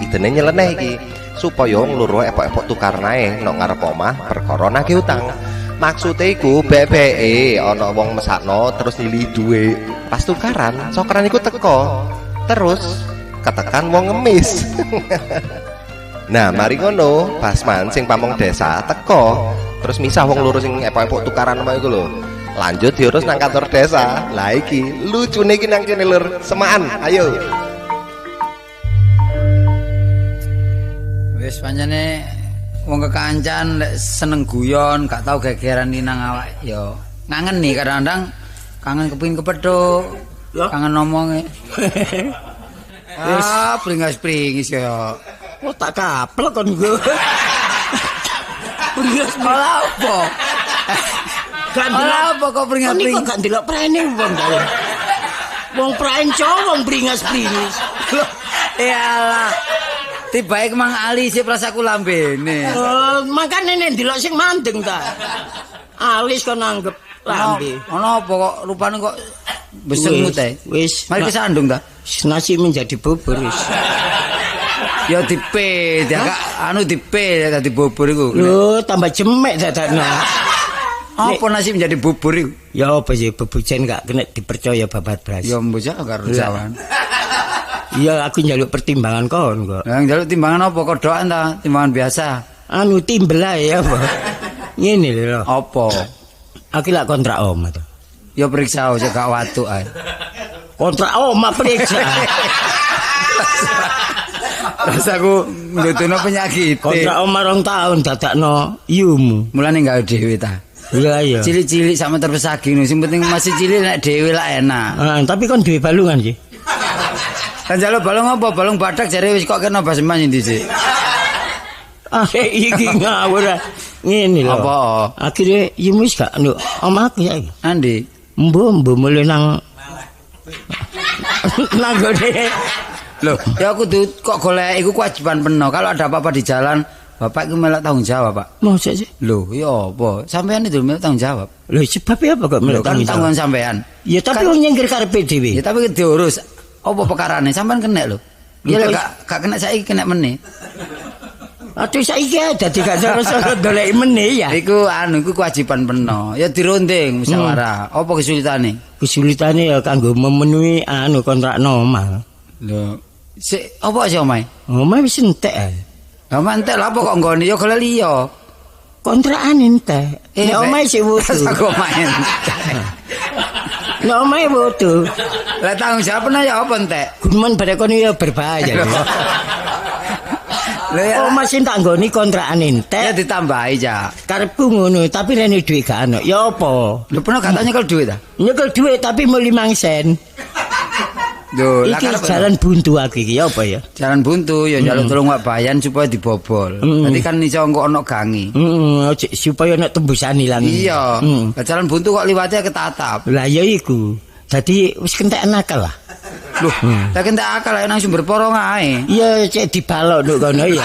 Speaker 1: Idene nyeleneh iki supaya ngloro epok-epok tukarnae nang ngarep omah perkara nagih utang. Maksude iku bebeke ana wong mesakno terus nyilihi dhuwit. Pas tukaran, sokran iku teko. Terus ketekan wong ngemis. Nah, mari ngono, Basman sing pamong desa teko. Terus misah wong loro sing epok-epok tukaran omah iku lho. Lanjut diurus nang kantor desa. Lah iki lucune iki nang kene lur, semaan. Ayo.
Speaker 4: Wis pancene wong kekancan lek seneng guyon, gak tau gegeran iki nang awak ya ngangen nih kadang-kadang kangen kepengin kepethuk, kangen ngomonge. Ah, pringas-pringis ya.
Speaker 3: Oh, tak kaplek kon gue. Pringas
Speaker 4: malah apa? Ora apa kok pringas-pringis.
Speaker 3: Kok gak ndelok prene wong dalan. Wong prenco wong pringas-pringis.
Speaker 4: Iyalah. Tibae mang alis prasaku lambene.
Speaker 3: Oh, makane nek ndelok sing mandeng ta. Alis kok nanggep lambe.
Speaker 4: Ono apa kok rupane kok besengut ae.
Speaker 3: Wis,
Speaker 4: mari kesandung ta.
Speaker 3: Nasi menjadi bubur wis.
Speaker 4: Ya dipe, agak anu dipe dadi bubur iku.
Speaker 3: Lho, tambah jemek dadakno.
Speaker 4: Apa nasi menjadi bubur iku?
Speaker 3: Ya apa sih bebujen gak kena dipercaya babat beras.
Speaker 4: Ya mbok karo jawan.
Speaker 3: Iya aku njaluk pertimbangan kon kok.
Speaker 4: Lah njaluk timbangan apa kodokan ta? Timbangan biasa.
Speaker 3: Anu timbel ae apa. Ngene lho.
Speaker 4: Apa?
Speaker 3: Aku lak kontrak omah to.
Speaker 4: Ya periksa aja gak watuk ae.
Speaker 3: Kontrak omah periksa.
Speaker 4: Terus aku ndudono penyakit.
Speaker 3: Kontrak omah 2 tahun dadakno yumu.
Speaker 4: Mulane gawe dhewe ta.
Speaker 3: Iya iya.
Speaker 4: Cilik-cilik sama terpesagi sing penting masih cilik nek dhewe lah enak.
Speaker 3: Heeh, tapi kon duwe balungan sih.
Speaker 4: Kan njaluk balung apa? Balung badak jare wis kok kena baseman endi sih.
Speaker 3: Ah iki ngawur. Ngene lho.
Speaker 4: Apa?
Speaker 3: Akhire yumu wis gak nduk omahku saiki.
Speaker 4: Andi.
Speaker 3: Mbo mulih nang nang gone.
Speaker 4: Loh, ya aku kok golek iku kewajiban penuh. Kalau ada apa-apa di jalan, bapak iku melok tanggung jawab, Pak.
Speaker 3: Mosok sih?
Speaker 4: Loh, ya apa? Sampean itu melok tanggung jawab.
Speaker 3: Loh, sebab apa kok melok
Speaker 4: tanggung
Speaker 3: jawab?
Speaker 4: Tanggungan sampean.
Speaker 3: Ya tapi wong nyengkir karepe dhewe.
Speaker 4: Ya tapi diurus. Apa perkarane? Sampean kena lho. Ya lek gak kena saiki kena meneh.
Speaker 3: Aduh saiki dadi gak soro-soro doleki meneh ya.
Speaker 4: Iku anu iku kewajiban penuh. Ya dirunding musyawarah. Apa kesulitane?
Speaker 3: Kesulitane ya kanggo memenuhi anu kontrak omah.
Speaker 4: Lho, sik apa sih omahe?
Speaker 3: Omahe wis entek.
Speaker 4: Lah entek lha apa kok nggone ya golek liya.
Speaker 3: Kontrakan entek. Nek omahe sik wudu.
Speaker 4: Aku omahe entek.
Speaker 3: Nek omahe wudu.
Speaker 4: Lah tanggung jawab ya apa entek?
Speaker 3: Gumun bare kono ya berbahaya.
Speaker 4: Lho ya
Speaker 3: omah sing tak nggoni kontrakan entek.
Speaker 4: Ya ditambahi, Cak.
Speaker 3: Karepku ngono, tapi rene dhuwit gak ono. Ya apa?
Speaker 4: Lho pernah katanya nyekel dhuwit ta?
Speaker 3: Nyekel dhuwit tapi mau 5 sen.
Speaker 4: Lho,
Speaker 3: iki jalan buntu aku iki ya apa ya?
Speaker 4: Jalan buntu ya njaluk tolong wak bayan supaya dibobol. Dadi kan iso engko ono gangi.
Speaker 3: Heeh, supaya nek tembusan ilang.
Speaker 4: Iya. Lah jalan buntu kok liwate ketatap.
Speaker 3: Lah ya iku. Dadi wis kentekan akal lah.
Speaker 4: Loh, lah kentek akal nang sumber porong ae.
Speaker 3: Iya, cek dibalok nduk kono ya.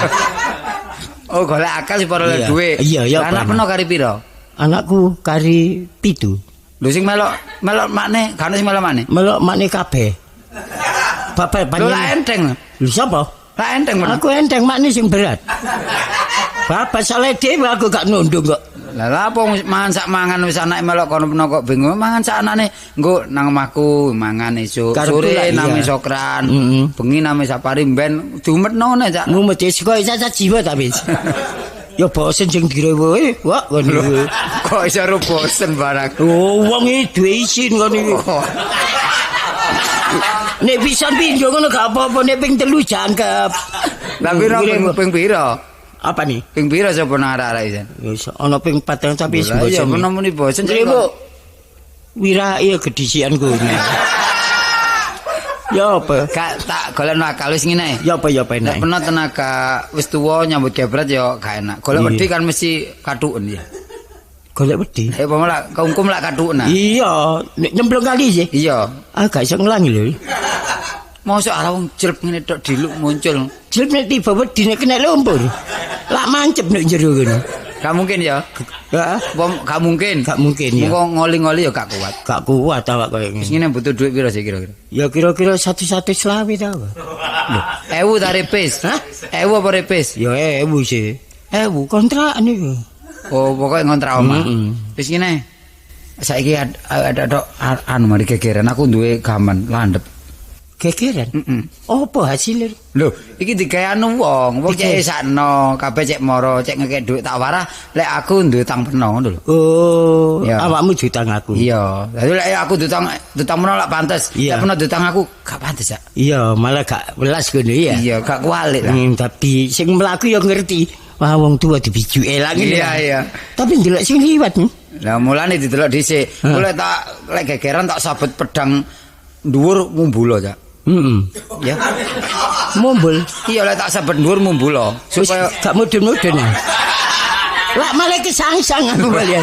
Speaker 4: Oh, golek akal supaya oleh dhuwit.
Speaker 3: Iya, ya.
Speaker 4: Anak peno kari pira?
Speaker 3: Anakku kari 7.
Speaker 4: Lho sing melok melok makne, gak ono sing melok makne.
Speaker 3: Melok makne kabeh. Bapak
Speaker 4: panjenengan. Lho lah enteng.
Speaker 3: Lho sapa?
Speaker 4: Lah enteng men.
Speaker 3: Aku enteng makne sing berat. Bapak salah dhewe aku gak nundung kok.
Speaker 4: Lah lha apa mangan sak mangan wis anake melok kono peno kok bingung mangan sak anane engko nang omahku mangan esuk sore name sokran bengi name sapari ben diumetno ngene Cak.
Speaker 3: Mumet wis kok cacat jiwa ta wis. Ya bosen sing direwoe, wah ngono.
Speaker 4: Kok iso ro bosen barang.
Speaker 3: Oh wong iki duwe isin ngono iki. Nek pisan pindho ngono gak apa-apa, nek ping 3 jangkep.
Speaker 4: Lah piro ping piro?
Speaker 3: Apa nih?
Speaker 4: Ping piro sapa nang arek-arek isin?
Speaker 3: Wis ana ping 4 tapi wis bosen.
Speaker 4: Ya menawa muni bosen.
Speaker 3: Bu. Wirake gedhisian kono. Ya apa?
Speaker 4: Gak tak golekno akal wis ngene.
Speaker 3: Ya apa ya apa enak.
Speaker 4: Nek peno tenaga wis tuwa nyambut gebret ya gak enak. Golek wedi kan mesti kathuken ya.
Speaker 3: Golek wedi.
Speaker 4: Eh apa malah kungkum lak kathuken.
Speaker 3: Iya, nek nyemplung kali sih.
Speaker 4: Iya.
Speaker 3: Ah gak iso ngelangi lho.
Speaker 4: Mosok arep wong jelep ngene tok diluk muncul.
Speaker 3: Jelep nek tiba wedi nek kena lumpur. Lak mancep nek jero ngono.
Speaker 4: Gak mungkin ya.
Speaker 3: Heeh.
Speaker 4: Gak mungkin.
Speaker 3: Gak mungkin ya.
Speaker 4: Mengko ngoli-ngoli ya gak kuat.
Speaker 3: Gak kuat awak koyo ngene.
Speaker 4: Wis ngene butuh dhuwit piro sih kira-kira?
Speaker 3: Ya kira-kira 100-100 ta.
Speaker 4: Lho, 1000 ta repis?
Speaker 3: Hah?
Speaker 4: 1000 apa repis?
Speaker 3: Ya 1000 sih.
Speaker 4: 1000
Speaker 3: kontrakan iku.
Speaker 4: Oh, pokoke ngontrak omah. Wis ngene. Saiki ada tok anu mari gegeran aku duwe gaman landhep.
Speaker 3: Gegeran?
Speaker 4: Heeh.
Speaker 3: Apa hasilnya?
Speaker 4: Lho, iki digawe anu wong, wong cek sakno, kabeh cek moro, cek ngekek dhuwit tak warah, lek aku duwe utang peno ngono lho.
Speaker 3: Oh,
Speaker 4: ya.
Speaker 3: Awakmu diutang aku.
Speaker 4: Iya. Dadi lek aku diutang peno lak pantes.
Speaker 3: Lek
Speaker 4: peno diutang aku gak pantes ya.
Speaker 3: Iya, malah gak welas ngono ya.
Speaker 4: Iya, gak kualik lah.
Speaker 3: Tapi sing mlaku ya ngerti. Wah, wong tua dibijuke lak ngene.
Speaker 4: Iya, iya.
Speaker 3: Tapi ndelok sing liwat.
Speaker 4: Lah mulane didelok dhisik. Mulai tak lek gegeran tak sabet pedang dhuwur ngumbul ya.
Speaker 3: Heeh.
Speaker 4: Ya.
Speaker 3: Mumbul.
Speaker 4: Iya lek tak sabet dhuwur mumbul supaya
Speaker 3: gak mudun-mudun. Lah malah kesangsang aku ya.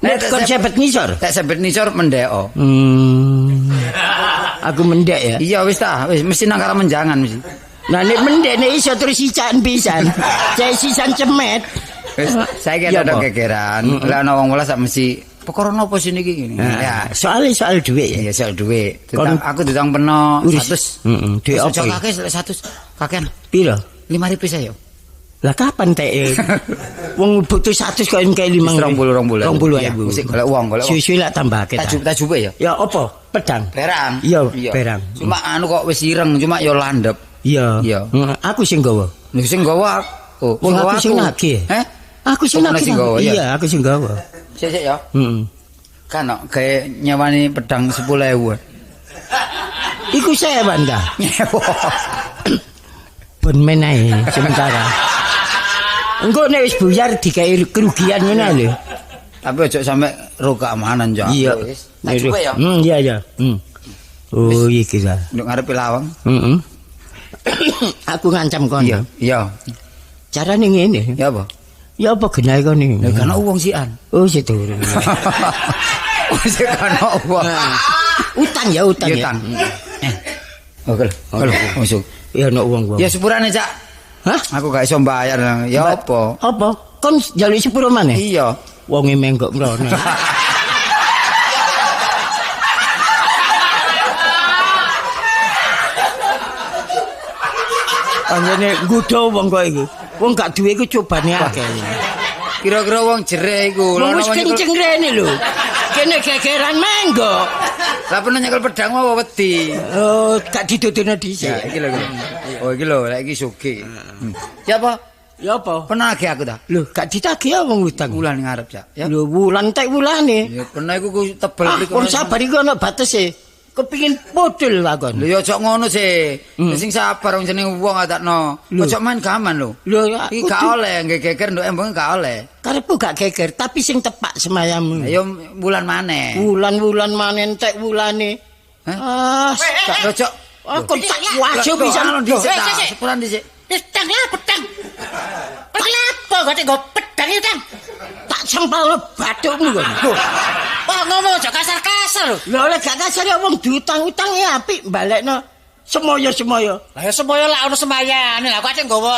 Speaker 3: Nek kon sebet ngisor.
Speaker 4: Tak sebet ngisor mendeko.
Speaker 3: Aku mendek ya.
Speaker 4: Iya wis ta, wis mesti nang karo menjangan mesti.
Speaker 3: Nah nek mendek nek iso terus sisan pisan. Cek sisan cemet.
Speaker 4: Wis saiki ada gegeran. Lah ana wong welas sak mesti perkara napa sih niki ngene.
Speaker 3: Ya, soal dhuwit ya.
Speaker 4: Iya, soal dhuwit. Aku diutang peno 100.
Speaker 3: Heeh, dhuwit apa?
Speaker 4: Kakek 100. Kakean.
Speaker 3: Piro?
Speaker 4: 5.000 saya.
Speaker 3: Lah kapan tek? Wong butuh 100 kok engke 5.
Speaker 4: 20
Speaker 3: 20.000.
Speaker 4: Wis golek wong, golek.
Speaker 3: Suwi-suwi lak tambahke.
Speaker 4: Tak jupe ya.
Speaker 3: Ya apa? Pedang.
Speaker 4: Perang.
Speaker 3: Iya, perang.
Speaker 4: Cuma anu kok wis ireng, cuma ya landhep.
Speaker 3: Iya.
Speaker 4: Iya.
Speaker 3: Aku sing nggawa.
Speaker 4: Lho sing nggawa aku.
Speaker 3: Wong aku sing nagih.
Speaker 4: Heh?
Speaker 3: Aku sing nagih. Iya, aku sing nggawa.
Speaker 4: Sik-sik ya.
Speaker 3: Heeh.
Speaker 4: Kan kok gawe nyewani pedang 10.000.
Speaker 3: Iku sewan ta.
Speaker 4: Nyewa.
Speaker 3: Bonmen ae sementara. Engko nek wis buyar dikai kerugian ngono lho.
Speaker 4: Tapi ojo sampe ro keamanan, Cak.
Speaker 3: Iya.
Speaker 4: Tak cukup ya.
Speaker 3: Iya ya. Oh iki lah.
Speaker 4: Nduk ngarepe lawang.
Speaker 3: Heeh. Aku ngancam kon.
Speaker 4: Iya, iya.
Speaker 3: Carane ngene.
Speaker 4: Ya apa?
Speaker 3: Ya apa genahe kon iki?
Speaker 4: Lah kan wong sian.
Speaker 3: Oh, sedurung.
Speaker 4: Wis kan wong.
Speaker 3: Utang ya, utang ya.
Speaker 4: Utang. Oke. Oke, masuk.
Speaker 3: Ya ono wong-wong.
Speaker 4: Ya sepurane, Cak.
Speaker 3: Hah?
Speaker 4: Aku gak iso mbayar. Ya apa?
Speaker 3: Apa? Kon njaluk sepuro maneh?
Speaker 4: Iya.
Speaker 3: Wonge menggok mrono. Anjene nggodho wong kok iku. Wong gak duwe iku cobane akeh.
Speaker 4: Kira-kira wong jereh iku.
Speaker 3: Wong wis kenceng rene lho. Kene gegeran menggok.
Speaker 4: Lah pernah nyekel pedang apa wedi?
Speaker 3: Oh, gak didodono dhisik.
Speaker 4: Ya iki lho. Oh iki lho, lek iki sugih. Ya apa?
Speaker 3: Ya apa?
Speaker 4: Pernah nagih aku ta?
Speaker 3: Lho, gak ditagih ya wong utang.
Speaker 4: Wulan ngarep, Cak. Ya.
Speaker 3: Lho, wulan tek wulane.
Speaker 4: Ya pernah iku tebel
Speaker 3: Ah, wong sabar iku ana batese. Kepingin podel lakon.
Speaker 4: Lho ya aja ngono sih. Sing sabar wong jenenge wong atakno. Aja main gaman lho.
Speaker 3: Lho,
Speaker 4: iki gak oleh nggih geger nduk embong gak oleh.
Speaker 3: Karepku gak geger, tapi sing tepak semayamu.
Speaker 4: Ya wulan maneh.
Speaker 3: Wulan-wulan maneh entek wulane. Ah,
Speaker 4: gak cocok.
Speaker 3: Aku tak wajib pisan
Speaker 4: dhisik ta. Sepuran dhisik.
Speaker 2: Pedang ya, pedang. Kenapa kok nggo pedang iki, Tang?
Speaker 3: Tak sempal bathukmu kok.
Speaker 2: Wah, ngomong aja kasar-kasar lho.
Speaker 3: Lho lek gak kasar ya wong diutang-utang ya apik balekno semoyo-semoyo.
Speaker 2: Lah ya semoyo lak ono semayane. Lah kok ate nggawa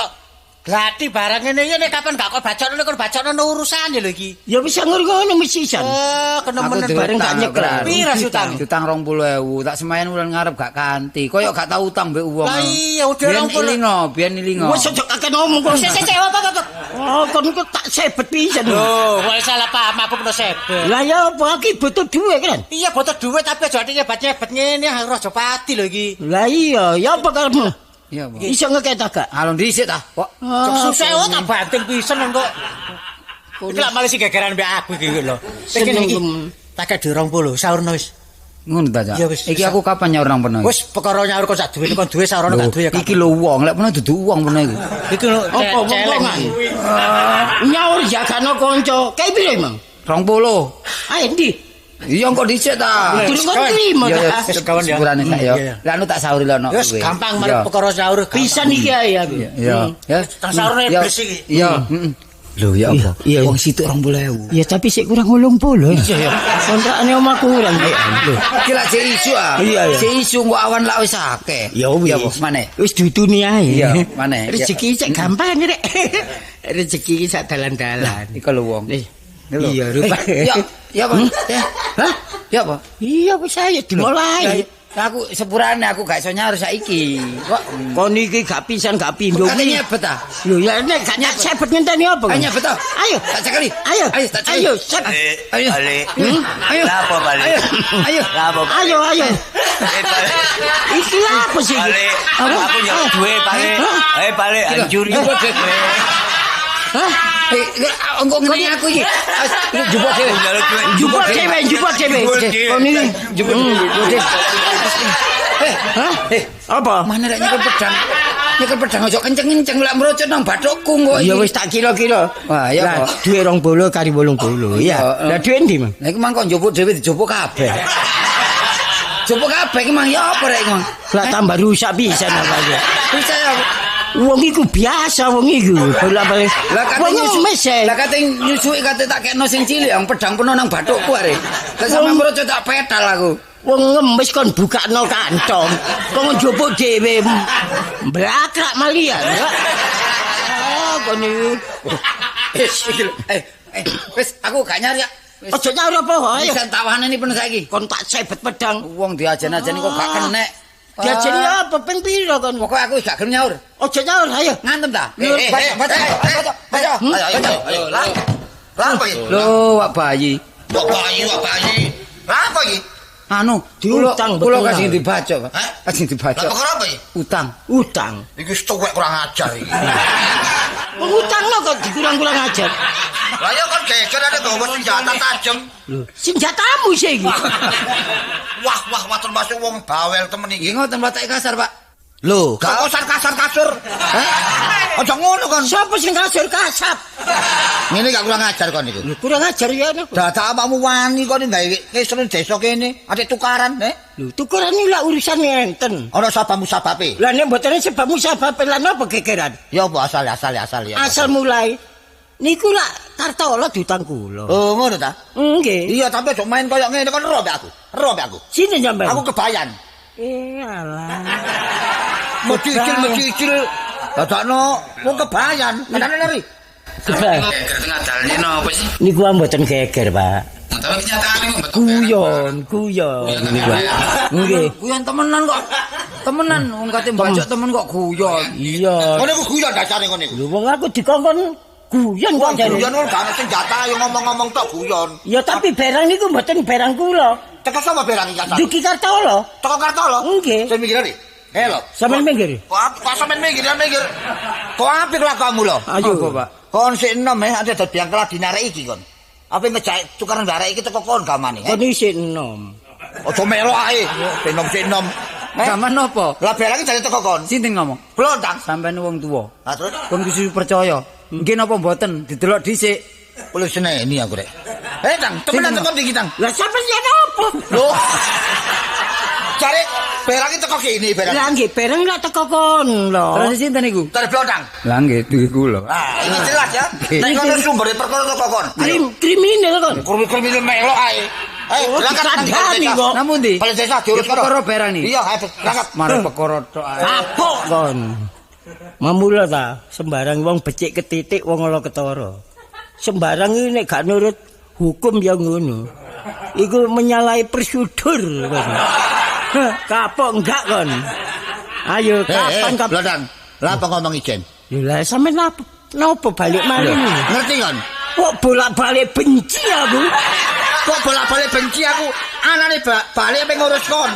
Speaker 2: glati barang ngene iki nek kapan gak kok bacokno nek bacokno urusane lho iki.
Speaker 3: Ya wis ngono mesti isan.
Speaker 2: Oh, kenemenen
Speaker 3: bareng gak nyekel.
Speaker 2: Pira utang?
Speaker 4: Utang 20.000, tak semayan wulan ngarep gak kanthi. Koyo gak tau utang mbek wong.
Speaker 2: Lah iya udah
Speaker 4: 20. Biyen ilingo.
Speaker 3: Wis aja kakek ngomong kok.
Speaker 2: Sik sik apa apa.
Speaker 3: Oh, kon iku tak sebet pisan.
Speaker 2: Lho, kok salah paham aku pernah sebet.
Speaker 3: Lah ya apa iki butuh duit kan?
Speaker 2: Iya butuh duit tapi aja nyebat-nyebet ngene harus aja pati lho iki.
Speaker 3: Lah iya, ya apa karepmu?
Speaker 4: Iya, apa?
Speaker 3: Iso ngekek ta gak?
Speaker 4: Alon dhisik ta, kok.
Speaker 2: Susah kok tak banting pisan kok. Iki lak malah sing gegeran mbek aku iki lho.
Speaker 3: Seneng
Speaker 2: iki tak kek 20 saurno wis.
Speaker 4: Ngono ta, Cak? Iki aku kapan nyaur nang peno?
Speaker 2: Wis perkara nyaur kok sak duwe kon duwe saurno gak duwe ya.
Speaker 4: Iki lho wong, lek peno dudu wong peno iku.
Speaker 2: Iki lho
Speaker 3: apa wong-wongan. Nyaur jagano kanca. Kae piro, Mang?
Speaker 4: 20.
Speaker 3: Ayo ndi?
Speaker 4: Iya kok dhisik ta.
Speaker 3: Durung kon trimo ta.
Speaker 2: Wis kawan ya.
Speaker 4: Sepurane tak ya. Lah anu tak sauri lono.
Speaker 2: Wis gampang mari perkara saur.
Speaker 3: Pisan iki ae aku.
Speaker 4: Iya. Ya.
Speaker 2: Tak saurne iblis iki.
Speaker 4: Iya. Lho ya apa? Wong situk 20.000.
Speaker 3: Ya tapi sik kurang 80.
Speaker 2: Iya ya.
Speaker 3: Kontrakane omahku kurang.
Speaker 4: Lho, iki lak sik isu ah. Sik isu kok awan lak wis akeh.
Speaker 3: Ya wis.
Speaker 4: Maneh.
Speaker 3: Wis duduni ae.
Speaker 4: Iya, maneh.
Speaker 3: Rezeki sik gampang rek. Rezeki iki sak dalan-dalan.
Speaker 4: Iku lho wong.
Speaker 3: Iya, rupa.
Speaker 4: Ya, ya apa? Ya.
Speaker 3: Hah?
Speaker 4: Ya apa?
Speaker 3: Iya wis ayo dimulai.
Speaker 4: Aku sepurane aku gak iso nyaur saiki.
Speaker 3: Kok kon iki gak pisan gak pindho.
Speaker 4: Kok nyebet ta?
Speaker 3: Lho ya nek gak nyebet ngenteni apa?
Speaker 4: Nyebet ta?
Speaker 3: Ayo,
Speaker 4: tak cekeli.
Speaker 3: Ayo,
Speaker 4: ayo tak cekeli.
Speaker 3: Ayo, sep.
Speaker 4: Ayo. Ayo.
Speaker 9: Lapo balik.
Speaker 4: Ayo. Ayo.
Speaker 9: Lapo.
Speaker 3: Ayo, ayo. Iki apa sih?
Speaker 9: Aku njaluk duwe, Pak. Eh, Pak, hancur.
Speaker 3: Hah?
Speaker 4: Engko ngene aku iki. Jupuk dhewe.
Speaker 3: Jupuk dhewe, jupuk dhewe. Kon iki
Speaker 4: jupuk dhewe.
Speaker 3: Hah? Apa?
Speaker 4: Mana lek nyekel pedang? Nyekel pedang aja kenceng-kenceng lek mrocot nang bathukku kok iki.
Speaker 3: Ya wis tak kira-kira.
Speaker 4: Wah, ya
Speaker 3: apa? Duwe 20 kari 80. Iya. Lah duwe endi, Mang?
Speaker 4: Lah iku mang kok njupuk dhewe dijupuk kabeh. Jupuk kabeh iki mang ya apa rek iki, Mang?
Speaker 3: Lah tambah rusak pisan apa iki.
Speaker 4: Rusak ya.
Speaker 3: Wong iku biasa wong iku. Bolak-balik.
Speaker 4: Lah
Speaker 3: wong ngemis.
Speaker 4: Lah kate nyusuki kate tak kekno sing cilik yang pedang penuh nang bathukku arek. Lah sampe mrocot tak petal aku.
Speaker 3: Wong ngemis kon bukakno kantong. Kon njupuk dhewe. Mblakrak malian. Ah, kon iki.
Speaker 4: Wis aku gak nyari ya.
Speaker 3: Aja nyaur apa ayo.
Speaker 4: Wis tak waneni penuh saiki.
Speaker 3: Kon tak sebet pedang.
Speaker 4: Wong diajen-ajeni kok gak kenek.
Speaker 3: Diajeni apa ping pira kon?
Speaker 4: Pokoke aku gak gelem nyaur.
Speaker 3: Aja nyaur, ayo.
Speaker 4: Ngantem ta? Baca, baca, baca.
Speaker 9: Ayo, ayo. Lah apa iki?
Speaker 4: Lho, wak bayi.
Speaker 9: Wak bayi, wak bayi. Lah apa iki?
Speaker 4: Anu,
Speaker 3: diutang
Speaker 4: kula kasih dibaca, Pak. Kasih dibaca.
Speaker 9: Lah perkara apa iki?
Speaker 4: Utang.
Speaker 3: Utang.
Speaker 9: Iki tuwek kurang ajar iki.
Speaker 3: Wong utangno kok dikurang-kurang ajar.
Speaker 9: Lah ya kon geger ada nggawa senjata tajam.
Speaker 3: Lho, senjatamu sih iki.
Speaker 9: Wah, wah, wah termasuk wong bawel temen iki.
Speaker 4: Nggih ngoten watake kasar, Pak.
Speaker 5: Lho, gak usah kasar-kasur. Heh? Aja ngono kon.
Speaker 3: Sapa sing kasur kasap?
Speaker 5: Ngene gak kurang ajar kon iku.
Speaker 3: Lho kurang ajar ya napa?
Speaker 5: Dadak awakmu wani kon gawe kesrun desa kene, ate tukaran, eh?
Speaker 3: Lho tukaran iki lak urusane enten.
Speaker 5: Ana sabamu sababe.
Speaker 3: Lah nek mboten sebabmu sababe lan napa gegeran?
Speaker 5: Ya apa asal asal asal ya.
Speaker 3: Asal mulai niku lak Kartolo diutang kula.
Speaker 5: Oh, ngono ta?
Speaker 3: Nggih.
Speaker 5: Iya, tapi aja main koyo ngene kon ro mbek aku. Ro mbek aku.
Speaker 3: Sinten sampean?
Speaker 5: Aku kebayan.
Speaker 3: Alah.
Speaker 5: Mecicil. Dadakno wong kebayan. Kadane lari.
Speaker 3: Kebayan.
Speaker 6: Geger tengah dalan ini apa sih?
Speaker 3: Niku mboten geger, Pak.
Speaker 6: Tapi kenyataane kok mboten.
Speaker 3: Guyon, guyon niku. Nggih.
Speaker 4: Guyon temenan kok. Temenan wong kate mbacok temen kok guyon.
Speaker 3: Iya.
Speaker 5: Ngono iku guyon dasare ngono iku.
Speaker 3: Lho wong aku dikongkon guyon kok
Speaker 5: Wong
Speaker 3: jare.
Speaker 5: guyon ora gak ono senjata yo ngomong-ngomong tok guyon.
Speaker 3: Ya tapi barang niku mboten barang kula.
Speaker 5: Teko sapa barang iki asal?
Speaker 3: Duki Kartolo.
Speaker 5: Teko Kartolo.
Speaker 3: Nggih.
Speaker 5: Sing mikir iki. Lho.
Speaker 3: Sampeyan minggir.
Speaker 5: Kok sampeyan minggir, minggir. Kok apik lakonmu lho.
Speaker 3: Ayo.
Speaker 4: Apa, Pak?
Speaker 5: Kon sik enom ate dadi biang keladi arek iki kon. Ape ngejak tukaran arek iki teko kon gamane.
Speaker 3: Kon isih enom.
Speaker 5: Aja melok ae. Enom sik enom.
Speaker 4: Gaman napa?
Speaker 5: Lah barang iki jare teko kon.
Speaker 4: Sinten ngomong?
Speaker 5: Blontang.
Speaker 4: Sampeyan wong tuwa.
Speaker 5: Lah terus
Speaker 4: Kon kudu percaya. Nggih napa mboten didelok dhisik.
Speaker 5: Kulo seneni aku rek. Tang, temenan teko ndi iki, Tang?
Speaker 3: Lah sampeyan ya napa?
Speaker 5: Lho. Jare barang iki teko kene barang.
Speaker 3: Lah nggih barang lak teko kon lho.
Speaker 4: Terus sinten niku?
Speaker 5: Jare blontang.
Speaker 4: Lah nggih duwe kula.
Speaker 5: Nah, ini jelas ya. Nek ngono sumbere perkara teko kon.
Speaker 3: Kriminal kon.
Speaker 5: Kriminal melok ae.
Speaker 3: Oh,
Speaker 5: Berangkat nang
Speaker 3: dikandani
Speaker 5: desa.
Speaker 3: kok.
Speaker 4: Namun ndi?
Speaker 5: Balai desa diurus
Speaker 4: Ya, perkara barang iki.
Speaker 5: Iya, ayo berangkat.
Speaker 4: Mari perkara tok ae.
Speaker 3: Kapok kon. Mamula ta, sembarang wong becik ketitik wong ala ketara. Sembarang iki nek gak nurut hukum ya ngono. Iku menyalahi prosedur kon. Heh, kapok enggak kon. Ayo kapan kapan.
Speaker 5: Blodang. Lah apa ngomong ijen?
Speaker 3: Lho lah sampean napa napa balik malih?
Speaker 5: Ngerti kon?
Speaker 3: Kok bolak-balik benci aku?
Speaker 5: Kok bolak-balik benci aku? Anane balik apa ngurus kon?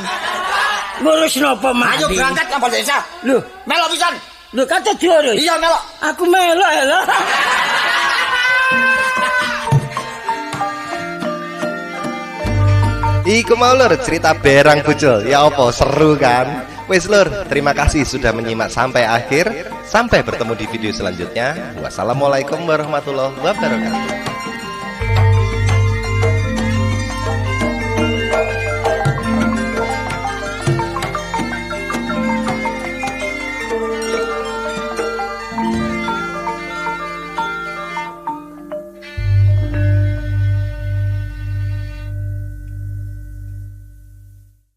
Speaker 3: Ngurus napa malih?
Speaker 5: Ayo berangkat nang balai desa.
Speaker 3: Lho,
Speaker 5: Melok pisan.
Speaker 3: lho kate diurus.
Speaker 5: Iya, melok.
Speaker 3: Aku melok ya lho.
Speaker 1: Iku mau lur cerita berang bucel. Ya apa seru kan? Wis lur, terima kasih sudah menyimak sampai akhir. Sampai bertemu di video selanjutnya. Wassalamualaikum warahmatullahi wabarakatuh.